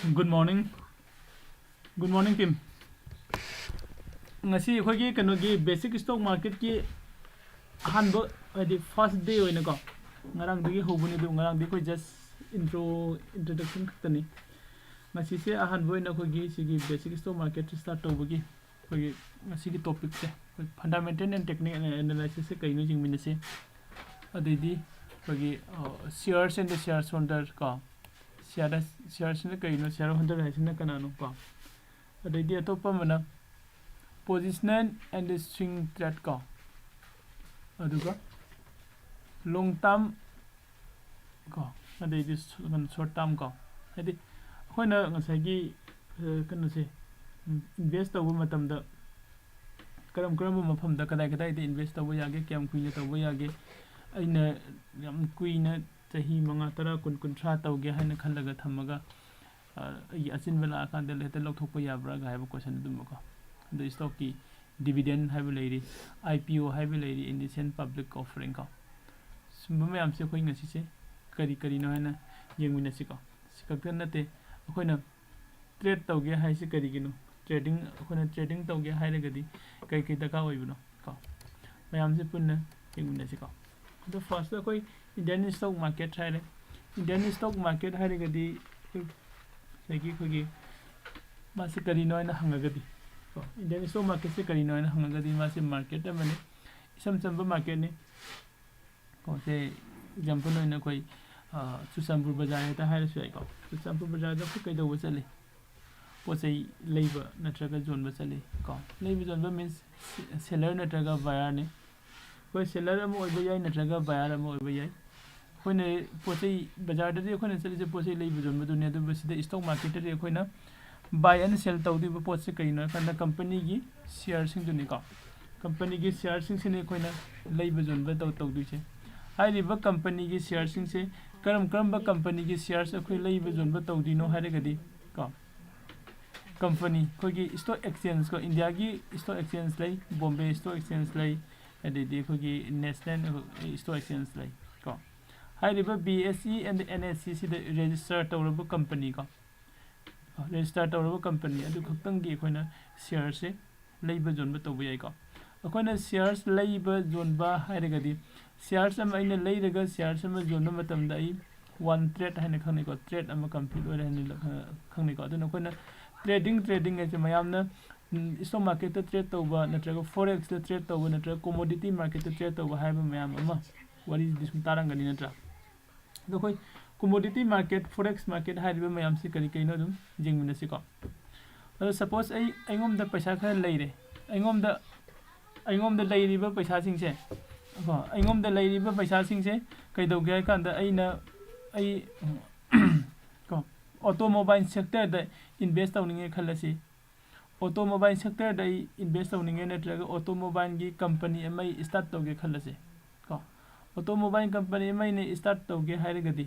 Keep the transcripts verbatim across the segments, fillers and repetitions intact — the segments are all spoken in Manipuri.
Good morning. Good morning, team. ꯉꯁꯤ ꯑꯩꯈꯣꯏꯒꯤ ꯀꯩꯅꯣꯒꯤ basic stock marketꯀꯤ ꯑꯍꯥꯟꯕ, ꯍꯥꯏꯗꯤ first day ꯑꯣꯏꯅꯀꯣ, ꯉꯔꯥꯡꯗꯒꯤ ꯍꯧꯕꯅꯤ, ꯑꯗꯨ ꯉꯔꯥꯡꯗꯤ ꯑꯩꯈꯣꯏ just intro, introduction ꯈꯛꯇꯅꯤ꯫ ꯉꯁꯤꯁꯦ ꯑꯍꯥꯟꯕ ꯑꯣꯏꯅ ꯑꯩꯈꯣꯏꯒꯤ ꯁꯤꯒꯤ basic stock market start ꯇꯧꯕꯒꯤ ꯑꯩꯈꯣꯏꯒꯤ ꯉꯁꯤꯒꯤ topicꯁꯦ ꯑꯩꯈꯣꯏ fundamental and technical analysisꯁꯦ ꯀꯩꯅꯣ ꯌꯦꯡꯃꯤꯟꯅꯁꯤ꯫ ꯑꯗꯩꯗꯤ ꯑꯩꯈꯣꯏꯒꯤ shares and the shareholder ꯀꯣ, shares, sharesꯅ ꯀꯩꯅꯣ, shareholder ꯍꯥꯏꯁꯤꯅ ꯀꯅꯥꯅꯣ ꯀꯣ꯫ ꯑꯗꯩꯗꯤ ꯑꯇꯣꯞꯄ ꯑꯃꯅ positional and the swing trade ꯀꯣ, ꯑꯗꯨꯒ long term ꯀꯣ, ꯑꯗꯩꯗꯤ short term ꯀꯣ꯫ ꯍꯥꯏꯗꯤ ꯑꯩꯈꯣꯏꯅ ꯉꯁꯥꯏꯒꯤ ꯀꯩꯅꯣꯁꯦ, invest ꯇꯧꯕ ꯃꯇꯝꯗ ꯀꯔꯝ ꯀꯔꯝꯕ ꯃꯐꯝꯗ ꯀꯗꯥꯏ ꯀꯗꯥꯏꯗ invest ꯇꯧꯕ ꯌꯥꯒꯦ, ꯀꯌꯥꯝ ꯀꯨꯏꯅ ꯇꯧꯕ ꯌꯥꯒꯦ, ꯑꯩꯅ ꯌꯥꯝ ꯀꯨꯏꯅ ꯆꯍꯤ ꯃꯉꯥ, ꯇꯔꯥ, ꯀꯨꯟ, ꯀꯨꯟꯊ꯭ꯔꯥ ꯇꯧꯒꯦ ꯍꯥꯏꯅ ꯈꯜꯂꯒ ꯊꯝꯃꯒ ꯑꯩꯒꯤ ꯑꯆꯤꯟꯕ ꯂꯥꯛꯑꯀꯥꯟꯗ ꯍꯦꯛꯇ ꯂꯧꯊꯣꯛꯄ ꯌꯥꯕ꯭ꯔꯥꯒ ꯍꯥꯏꯕ question ꯑꯗꯨꯝꯕꯀꯣ꯫ ꯑꯗꯣ stockꯀꯤ dividend ꯍꯥꯏꯕ ꯂꯩꯔꯤ, IPO ꯍꯥꯏꯕ ꯂꯩꯔꯤ, initial public offering ꯀꯣ꯫ ꯁꯨꯝꯕ ꯃꯌꯥꯝꯁꯦ ꯑꯩꯈꯣꯏ ꯉꯁꯤꯁꯦ ꯀꯔꯤ ꯀꯔꯤꯅꯣ ꯍꯥꯏꯅ ꯌꯦꯡꯃꯤꯟꯅꯁꯤꯀꯣ꯫ ꯁꯤ ꯈꯛꯇ ꯅꯠꯇꯦ, ꯑꯩꯈꯣꯏꯅ trade ꯇꯧꯒꯦ ꯍꯥꯏꯁꯤ ꯀꯔꯤꯒꯤꯅꯣ? Trading, ꯑꯩꯈꯣꯏꯅ trading ꯇꯧꯒꯦ ꯍꯥꯏꯔꯒꯗꯤ ꯀꯔꯤ ꯀꯔꯤ ꯗꯔꯀꯥꯔ ꯑꯣꯏꯕꯅꯣ ꯀꯣ? ꯃꯌꯥꯝꯁꯦ ꯄꯨꯟꯅ ꯌꯦꯡꯃꯤꯟꯅꯁꯤꯀꯣ꯫ ꯑꯗꯣ first ꯑꯩꯈꯣꯏ Indian stock market ꯍꯥꯏꯔꯦ꯫ Indian stock market ꯍꯥꯏꯔꯒꯗꯤ ꯑꯩꯈꯣꯏ ꯉꯁꯥꯏꯒꯤ ꯑꯩꯈꯣꯏꯒꯤ ꯃꯥꯁꯤ ꯀꯔꯤꯅꯣ ꯍꯥꯏꯅ ꯍꯪꯉꯒꯗꯤ ꯀꯣ, Indian stock marketꯁꯦ ꯀꯔꯤꯅꯣ ꯍꯥꯏꯅ ꯍꯪꯉꯒꯗꯤ ꯃꯥꯁꯤ market ꯑꯃꯅꯤ, ꯏꯆꯝ ꯆꯝꯕ marketꯅꯤ꯫ ꯀꯣ, ꯁꯦ example ꯑꯣꯏꯅ ꯑꯩꯈꯣꯏ ꯆꯨꯔꯆꯥꯟꯄꯨꯔ ꯕꯖꯥꯔ ꯍꯦꯛꯇ ꯍꯥꯏꯔꯁꯨ ꯌꯥꯏꯀꯣ꯫ ꯆꯨꯔꯆꯥꯟꯄꯨꯔ ꯕꯖꯥꯔꯗ ꯑꯩꯈꯣꯏ ꯀꯩꯗꯧꯕ ꯆꯠꯂꯤ? ꯄꯣꯠ ꯆꯩ ꯂꯩꯕ ꯅꯠꯇ꯭ꯔꯒ ꯌꯣꯟꯕ ꯆꯠꯂꯤ ꯀꯣ꯫ ꯂꯩꯕ ꯌꯣꯟꯕ means seller ꯅꯠꯇ꯭ꯔꯒ buyerꯅꯤ꯫ ꯑꯩꯈꯣꯏ seller ꯑꯃ ꯑꯣꯏꯕ ꯌꯥꯏ ꯅꯠꯇ꯭ꯔꯒ buyer ꯑꯃ ꯑꯣꯏꯕ ꯌꯥꯏ꯫ ꯑꯩꯈꯣꯏꯅ ꯄꯣꯠ ꯆꯩ, ꯕꯖꯥꯔꯗꯗꯤ ꯑꯩꯈꯣꯏꯅ ꯆꯠꯂꯤꯁꯦ ꯄꯣꯠ ꯆꯩ ꯂꯩꯕ ꯌꯣꯟꯕꯗꯨꯅꯤ, ꯑꯗꯨꯕꯨ ꯁꯤꯗ stock marketꯇꯗꯤ ꯑꯩꯈꯣꯏꯅ buy and sell ꯇꯧꯗꯣꯏꯕ ꯄꯣꯠꯁꯦ ꯀꯩꯅꯣ ꯍꯥꯏ ꯀꯥꯟꯗ companyꯒꯤ shareꯁꯤꯡꯗꯨꯅꯤꯀꯣ꯫ Companyꯒꯤ shareꯁꯤꯡꯁꯤꯅꯤ ꯑꯩꯈꯣꯏꯅ ꯂꯩꯕ ꯌꯣꯟꯕ ꯇꯧ-, ꯇꯧꯗꯣꯏꯁꯦ꯫ ꯍꯥꯏꯔꯤꯕ companyꯒꯤ shareꯁꯤꯡꯁꯦ ꯀꯔꯝ ꯀꯔꯝꯕ companyꯒꯤ shares ꯑꯩꯈꯣꯏ ꯂꯩꯕ ꯌꯣꯟꯕ ꯇꯧꯗꯣꯏꯅꯣ ꯍꯥꯏꯔꯒꯗꯤ ꯀꯣ, company ꯑꯩꯈꯣꯏꯒꯤ stock exchange ꯀꯣ, Indiaꯒꯤ stock exchange ꯂꯩ, Bombay Stock Exchange ꯂꯩ, ꯑꯗꯩꯗꯤ ꯑꯩꯈꯣꯏꯒꯤ national stock exchange ꯂꯩ ꯀꯣ꯫ ꯍꯥꯏꯔꯤꯕ BSE and NSEꯁꯤꯗ register ꯇꯧꯔꯕ company ꯀꯣ, ꯔꯦꯖꯤꯁꯇꯥꯔ ꯇꯧꯔꯕ ꯀꯝꯄꯅꯤ ꯑꯗꯨ ꯈꯛꯇꯪꯒꯤ ꯑꯩꯈꯣꯏꯅ ꯁꯤꯌꯔꯁꯦ ꯂꯩꯕ ꯌꯣꯟꯕ ꯇꯧꯕ ꯌꯥꯏꯀꯣ꯫ ꯑꯩꯈꯣꯏꯅ ꯁꯤꯌꯔꯁ ꯂꯩꯕ ꯌꯣꯟꯕ ꯍꯥꯏꯔꯒꯗꯤ, ꯁꯤꯌꯔꯁ ꯑꯃ ꯑꯩꯅ ꯂꯩꯔꯒ ꯁꯤꯌꯔꯁ ꯑꯃ ꯌꯣꯟꯕ ꯃꯇꯝꯗ ꯑꯩ ꯋꯥꯟ ꯇ꯭ꯔꯦꯠ ꯍꯥꯏꯅ ꯈꯪꯅꯩꯀꯣ, ꯇ꯭ꯔꯦꯠ ꯑꯃ ꯀꯝꯄ꯭ꯂꯤꯠ ꯑꯣꯏꯔꯦ ꯍꯥꯏꯅ ꯈꯪꯅꯩꯀꯣ꯫ ꯑꯗꯨꯅ ꯑꯩꯈꯣꯏꯅ ꯇ꯭ꯔꯦꯗꯤꯡ, ꯇ꯭ꯔꯦꯗꯤꯡ ꯍꯥꯏꯁꯦ ꯃꯌꯥꯝꯅ ꯁ꯭ꯇꯣꯛ ꯃꯥꯔꯀꯦꯠꯇ ꯇ꯭ꯔꯦꯠ ꯇꯧꯕ ꯅꯠꯇ꯭ꯔꯒ ꯐꯣꯔꯦꯛꯁꯇ ꯇ꯭ꯔꯦꯠ ꯇꯧꯕ ꯅꯠꯇ꯭ꯔꯒ ꯀꯣꯃꯣꯗꯤꯇꯤ ꯃꯥꯔꯀꯦꯠꯇ ꯇ꯭ꯔꯦꯠ ꯇꯧꯕ ꯍꯥꯏꯕ ꯃꯌꯥꯝ ꯑꯃ ꯋꯥꯔꯤꯗꯤ ꯁꯨꯝ ꯇꯥꯔꯝꯒꯅꯤ ꯅꯠꯇ꯭ꯔꯥ? ꯑꯗꯣ ꯑꯩꯈꯣꯏ ꯀꯣꯃꯣꯗꯤꯇꯤ ꯃꯥꯔꯀꯦꯠ, ꯐꯣꯔꯦꯛꯁ ꯃꯥꯔꯀꯦꯠ ꯍꯥꯏꯔꯤꯕ ꯃꯌꯥꯝꯁꯤ ꯀꯔꯤ ꯀꯔꯤꯅꯣ ꯑꯗꯨꯝ ꯌꯦꯡꯃꯤꯟꯅꯁꯤꯀꯣ꯫ ꯑꯗꯣ ꯁꯄꯣꯁ ꯑꯩ, ꯑꯩꯉꯣꯝꯗ ꯄꯩꯁꯥ ꯈꯔ ꯂꯩꯔꯦ, ꯑꯩꯉꯣꯝꯗ, ꯑꯩꯉꯣꯝꯗ ꯂꯩꯔꯤꯕ ꯄꯩꯁꯥꯁꯤꯡꯁꯦ ꯀꯣ, ꯑꯩꯉꯣꯝꯗ ꯂꯩꯔꯤꯕ ꯄꯩꯁꯥꯁꯤꯡꯁꯦ ꯀꯩꯗꯧꯒꯦ ꯍꯥꯏ ꯀꯥꯟꯗ ꯑꯩꯅ, ꯑꯩ ꯀꯣ, ꯑꯣꯇꯣꯃꯣꯕꯥꯏꯜ ꯁꯦꯛꯇꯔꯗ ꯏꯟꯚꯦꯁ ꯇꯧꯅꯤꯡꯉꯦ ꯈꯜꯂꯁꯤ꯫ ꯑꯣꯇꯣꯃꯣꯕꯥꯏꯜ ꯁꯦꯛꯇꯔꯗ ꯑꯩ ꯏꯟꯚꯦꯁ ꯇꯧꯅꯤꯡꯉꯦ ꯅꯠꯇ꯭ꯔꯒ ꯑꯣꯇꯣꯃꯣꯕꯥꯏꯜꯒꯤ ꯀꯝꯄꯅꯤ ꯑꯃ ꯑꯩ ꯁ꯭ꯇꯥꯔꯠ ꯇꯧꯒꯦ ꯈꯜꯂꯁꯤ ꯀꯣ꯫ ꯑꯣꯇꯣꯃꯣꯕꯥꯏꯜ ꯀꯝꯄꯅꯤ ꯑꯃ ꯑꯩꯅ ꯁ꯭ꯇꯥꯔꯠ ꯇꯧꯒꯦ ꯍꯥꯏꯔꯒꯗꯤ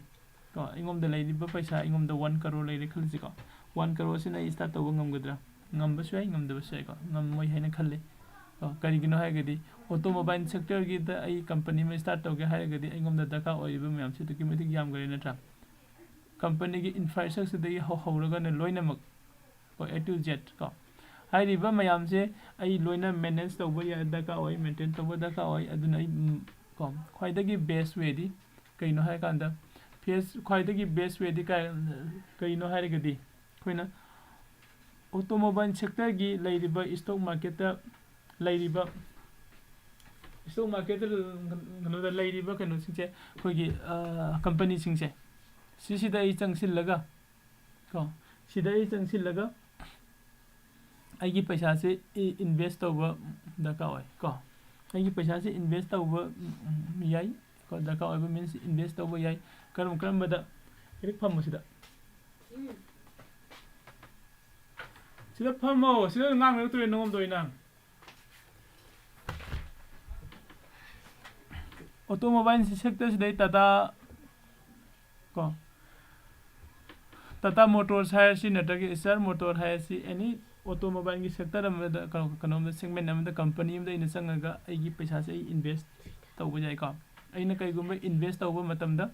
ꯀꯣ, ꯑꯩꯉꯣꯟꯗ ꯂꯩꯔꯤꯕ ꯄꯩꯁꯥ, ꯑꯩꯉꯣꯝꯗ ꯋꯥꯟ ꯀꯔꯣꯔ ꯂꯩꯔꯦ ꯈꯜꯂꯁꯤꯀꯣ꯫ ꯋꯥꯟ ꯀꯔꯣꯔꯁꯤꯅ ꯑꯩ ꯁ꯭ꯇꯥꯔꯠ ꯇꯧꯕ ꯉꯝꯒꯗ꯭ꯔꯥ? ꯉꯝꯕꯁꯨ ꯌꯥꯏ, ꯉꯝꯗꯕꯁꯨ ꯌꯥꯏꯀꯣ, ꯉꯝꯃꯣꯏ ꯍꯥꯏꯅ ꯈꯜꯂꯤ ꯀꯣ꯫ ꯀꯔꯤꯒꯤꯅꯣ ꯍꯥꯏꯔꯒꯗꯤ ꯑꯣꯇꯣꯃꯣꯕꯥꯏꯜ ꯁꯦꯛꯇꯔꯒꯤꯗ ꯑꯩ ꯀꯝꯄꯅꯤ ꯑꯃ ꯁ꯭ꯇꯥꯔꯠ ꯇꯧꯒꯦ ꯍꯥꯏꯔꯒꯗꯤ ꯑꯩꯉꯣꯝꯗ ꯗꯔꯀꯥꯔ ꯑꯣꯏꯔꯤꯕ ꯃꯌꯥꯝꯁꯦ ꯑꯗꯨꯛꯀꯤ ꯃꯇꯤꯛ ꯌꯥꯝꯈ꯭ꯔꯦ ꯅꯠꯇ꯭ꯔꯥ? ꯀꯝꯄꯅꯤꯒꯤ ꯏꯟꯐ꯭ꯔꯥꯁ꯭ꯇ꯭ꯔꯛꯆꯔꯗꯒꯤ ꯍꯧ-, ꯍꯧꯔꯒꯅ ꯂꯣꯏꯅꯃꯛ ꯀꯣ, A to Z ꯀꯣ꯫ ꯍꯥꯏꯔꯤꯕ ꯃꯌꯥꯝꯁꯦ ꯑꯩ ꯂꯣꯏꯅ ꯃꯦꯅꯦꯖ ꯇꯧꯕ ꯌꯥ-, ꯗꯔꯀꯥꯔ ꯑꯣꯏ, ꯃꯦꯟꯇꯦꯟ ꯇꯧꯕ ꯗꯔꯀꯥꯔ ꯑꯣꯏ꯫ ꯑꯗꯨꯅ ꯑꯩ, ꯎꯝ, ꯀꯣ, ꯈ꯭ꯋꯥꯏꯗꯒꯤ ꯕꯦꯁ ꯋꯦꯗꯤ ꯀꯩꯅꯣ ꯍꯥꯏꯔꯀꯥꯟꯗ, ꯐꯦꯁ-, ꯈ꯭ꯋꯥꯏꯗꯒꯤ ꯕꯦꯁ ꯋꯦꯗꯤ ꯀꯥꯏ-, ꯀꯩꯅꯣ ꯍꯥꯏꯔꯒꯗꯤ ꯑꯩꯈꯣꯏꯅ ꯑꯣꯇꯣꯃꯣꯕꯥꯏꯜ ꯁꯦꯛꯇꯔꯒꯤ ꯂꯩꯔꯤꯕ ꯁ꯭ꯇꯣꯛ ꯃꯥꯔꯀꯦꯠꯇ ꯂꯩꯔꯤꯕ, ꯁ꯭ꯇꯣꯛ ꯃꯥꯔꯀꯦꯠꯇ ꯀꯩꯅꯣꯗ ꯂꯩꯔꯤꯕ ꯀꯩꯅꯣꯁꯤꯡꯁꯦ ꯑꯩꯈꯣꯏꯒꯤ, ꯑ, ꯀꯝꯄꯅꯤꯁꯤꯡꯁꯦ ꯁꯤꯁꯤꯗ ꯑꯩ ꯆꯪꯁꯤꯜꯂꯒ ꯀꯣ, ꯁꯤꯗ ꯑꯩ ꯆꯪꯁꯤꯜꯂꯒ ꯑꯩꯒꯤ ꯄꯩꯁꯥꯁꯦ ꯏ-, ꯏꯟꯚꯦꯁ ꯇꯧꯕ ꯗꯔꯀꯥꯔ ꯑꯣꯏ ꯀꯣ꯫ ꯑꯩꯒꯤ ꯄꯩꯁꯥꯁꯦ ꯏꯟꯚꯦꯁ ꯇꯧꯕ, ꯎꯝ, ꯎꯝ, ꯌꯥꯏ ꯀꯣ꯫ ꯗꯔꯀꯥꯔ ꯑꯣꯏꯕ ꯃꯤꯟꯁ ꯏꯟꯚꯦꯁ ꯇꯧꯕ ꯌꯥꯏ꯫ ꯀꯔꯝ ꯀꯔꯝꯕꯗ? ꯍꯦꯛ ꯐꯝꯃꯨ ꯁꯤꯗ꯫ ꯁꯤꯗ ꯐꯝꯃꯣ꯫ ꯁꯤꯗ ꯉꯥꯡꯅꯔꯛꯇꯣꯏ ꯅꯉꯣꯟꯗ ꯑꯣꯏꯅ꯫ ꯑꯣꯇꯣꯃꯣꯕꯥꯏꯜ ꯁꯦꯛꯇꯔꯁꯤꯗꯩ ꯇꯥꯇꯥ ꯀꯣ, ꯇꯥꯇꯥ ꯃꯣꯇꯣꯔꯁ ꯍꯥꯏꯔꯁꯤ ꯅꯠꯇ꯭ꯔꯒ ꯏꯁꯇꯥꯔ ꯃꯣꯇꯣꯔ ꯍꯥꯏꯔꯁꯤ, ꯑꯦꯅꯤ ꯑꯣꯇꯣꯃꯣꯕꯥꯏꯜꯒꯤ ꯁꯦꯛꯇꯔ ꯑꯃꯗ, ꯀꯩꯅꯣ-, ꯀꯩꯅꯣꯝꯗ, ꯁꯦꯒꯃꯦꯟ ꯑꯃꯗ, ꯀꯝꯄꯅꯤ ꯑꯃꯗ ꯑꯩꯅ ꯆꯪꯉꯒ ꯑꯩꯒꯤ ꯄꯩꯁꯥꯁꯦ ꯑꯩ ꯏꯟꯚꯦꯁ ꯇꯧꯕ ꯌꯥꯏꯀꯣ꯫ ꯑꯩꯅ ꯀꯩꯒꯨꯝꯕ ꯏꯟꯚꯦꯁ ꯇꯧꯕ ꯃꯇꯝꯗ,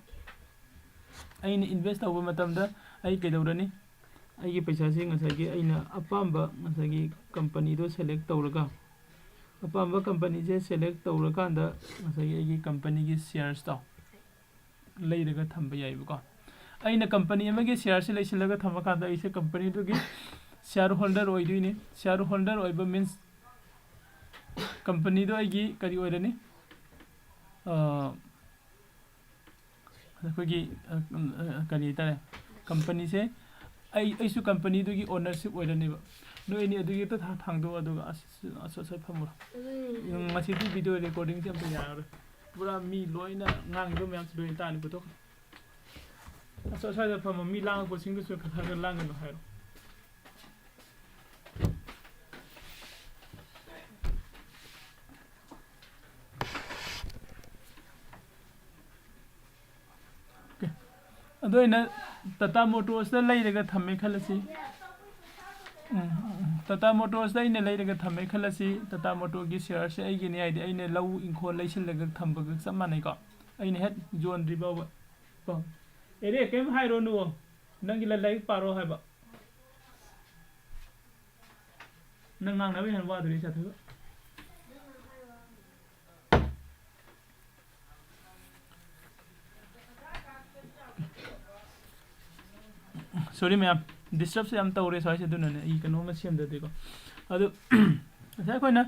ꯑꯩꯅ ꯏꯟꯚꯦꯁ ꯇꯧꯕ ꯃꯇꯝꯗ ꯑꯩ ꯀꯩꯗꯧꯔꯅꯤ? ꯑꯩꯒꯤ ꯄꯩꯁꯥꯁꯤ ꯉꯁꯥꯏꯒꯤ ꯑꯩꯅ ꯑꯄꯥꯝꯕ ꯉꯁꯥꯏꯒꯤ ꯀꯝꯄꯅꯤꯗꯣ ꯁꯦꯂꯦꯛ ꯇꯧꯔꯒ, ꯑꯄꯥꯝꯕ ꯀꯝꯄꯅꯤꯁꯦ ꯁꯦꯂꯦꯛ ꯇꯧꯔꯀꯥꯟꯗ ꯉꯁꯥꯏꯒꯤ ꯑꯩꯒꯤ ꯀꯝꯄꯅꯤꯒꯤ ꯁꯤꯌꯔꯁꯇꯣ ꯂꯩꯔꯒ ꯊꯝꯕ ꯌꯥꯏꯕꯀꯣ꯫ ꯑꯩꯅ ꯀꯝꯄꯅꯤ ꯑꯃꯒꯤ ꯁꯤꯌꯔꯁꯤ ꯂꯩꯁꯤꯜꯂꯒ ꯊꯝꯃꯀꯥꯟꯗ ꯑꯩꯁꯦ ꯀꯝꯄꯅꯤꯗꯨꯒꯤ ꯁꯤꯌꯔ ꯍꯣꯜꯗꯔ ꯑꯣꯏꯗꯣꯏꯅꯤ꯫ ꯁꯤꯌꯔ ꯍꯣꯜꯗꯔ ꯑꯣꯏꯕ ꯃꯤꯟꯁ ꯀꯝꯄꯅꯤꯗꯣ ꯑꯩꯒꯤ ꯀꯔꯤ ꯑꯣꯏꯔꯅꯤ? ꯑ, ꯑꯩꯈꯣꯏꯒꯤ, ꯑ, ꯑ, ꯀꯔꯤ ꯍꯥꯏꯇꯥꯔꯦ, ꯀꯝꯄꯅꯤꯁꯦ ꯑꯩ, ꯑꯩꯁꯨ ꯀꯝꯄꯅꯤꯗꯨꯒꯤ ꯑꯣꯅꯔꯁꯤꯞ ꯑꯣꯏꯔꯅꯦꯕ꯫ ꯅꯣꯏ ꯑꯅꯤ ꯑꯗꯨꯒꯤ ꯑꯝꯇ ꯊꯥ-, ꯊꯥꯡꯗꯣꯛꯑꯣ, ꯑꯗꯨꯒ ꯑꯁ, ꯑꯁ, ꯑꯁ, ꯐꯝꯃꯨꯔꯣ꯫ ꯎꯝ, ꯉꯁꯤꯗꯤ ꯚꯤꯗꯤꯑꯣ ꯔꯦꯀꯣꯔꯗꯤꯡꯁꯦ ꯑꯝꯇ ꯌꯥꯔꯔꯣꯏ꯫ ꯄꯨꯔꯥ ꯃꯤ ꯂꯣꯏꯅ ꯉꯥꯡꯉꯤꯕ ꯃꯌꯥꯝꯁꯦ ꯂꯣꯏꯅ ꯇꯥꯅꯤ, ꯄꯨꯊꯣꯛꯈ꯭ꯔꯣ꯫ ꯑꯁ, ꯑꯁ꯭ꯋꯥꯏꯗ ꯐꯝꯕ ꯃꯤ ꯂꯥꯡꯉꯛꯄꯁꯤꯡꯗꯨꯁꯨ ꯈꯔ ꯈꯔ ꯂꯥꯡꯒꯅꯨ ꯍꯥꯏꯔꯣ꯫ ꯑꯣꯀꯦ꯫ ꯑꯗꯣ ꯑꯩꯅ ꯇꯥꯇꯥ ꯃꯣꯇꯣꯔꯁꯇ ꯂꯩꯔꯒ ꯊꯝꯃꯦ ꯈꯜꯂꯁꯤ꯫ ꯎꯝ, ꯎꯝ, ꯎꯝ꯫ ꯇꯥꯇꯥ ꯃꯣꯇꯣꯔꯁꯇ ꯑꯩꯅ ꯂꯩꯔꯒ ꯊꯝꯃꯦ ꯈꯜꯂꯁꯤ꯫ ꯇꯥꯇꯥ ꯃꯣꯇꯣꯔꯒꯤ ꯁꯤꯌꯔꯁꯦ ꯑꯩꯒꯤꯅꯤ, ꯍꯥꯏꯗꯤ ꯑꯩꯅ ꯂꯧ ꯏꯪꯈꯣꯜ ꯂꯩꯁꯤꯜꯂꯒ ꯊꯝꯕꯒ ꯆꯞ ꯃꯥꯟꯅꯩꯀꯣ꯫ ꯑꯩꯅ ꯍꯦꯛ ꯌꯣꯟꯗ꯭ꯔꯤ ꯐꯥꯎꯕ꯫ ꯀꯣ꯫ ꯑꯦꯔꯦ, ꯀꯩꯝ ꯍꯥꯏꯔꯣꯅꯨ꯫ ꯅꯪꯒꯤ ꯂ-, ꯂꯥꯏꯔꯤꯛ ꯄꯥꯔꯣ ꯍꯥꯏꯕ꯫ ꯅꯪ ꯉꯥꯡꯅꯕ ꯍꯦꯟꯅ ꯋꯥꯗꯣꯔꯤ ꯁꯥꯊꯤꯕ꯫ ꯁꯣꯔꯤ ꯃꯌꯥꯝ, ꯗꯤꯁꯇꯔꯕꯁꯦ ꯌꯥꯝ ꯇꯧꯔꯦ ꯁ꯭ꯋꯥꯏꯁꯦ, ꯑꯗꯨꯅꯅꯦ ꯑꯩ ꯀꯩꯅꯣꯝꯃ ꯁꯦꯝꯗꯗꯦꯀꯣ꯫ ꯑꯗꯨ, ꯉꯁꯥꯏ ꯑꯩꯈꯣꯏꯅ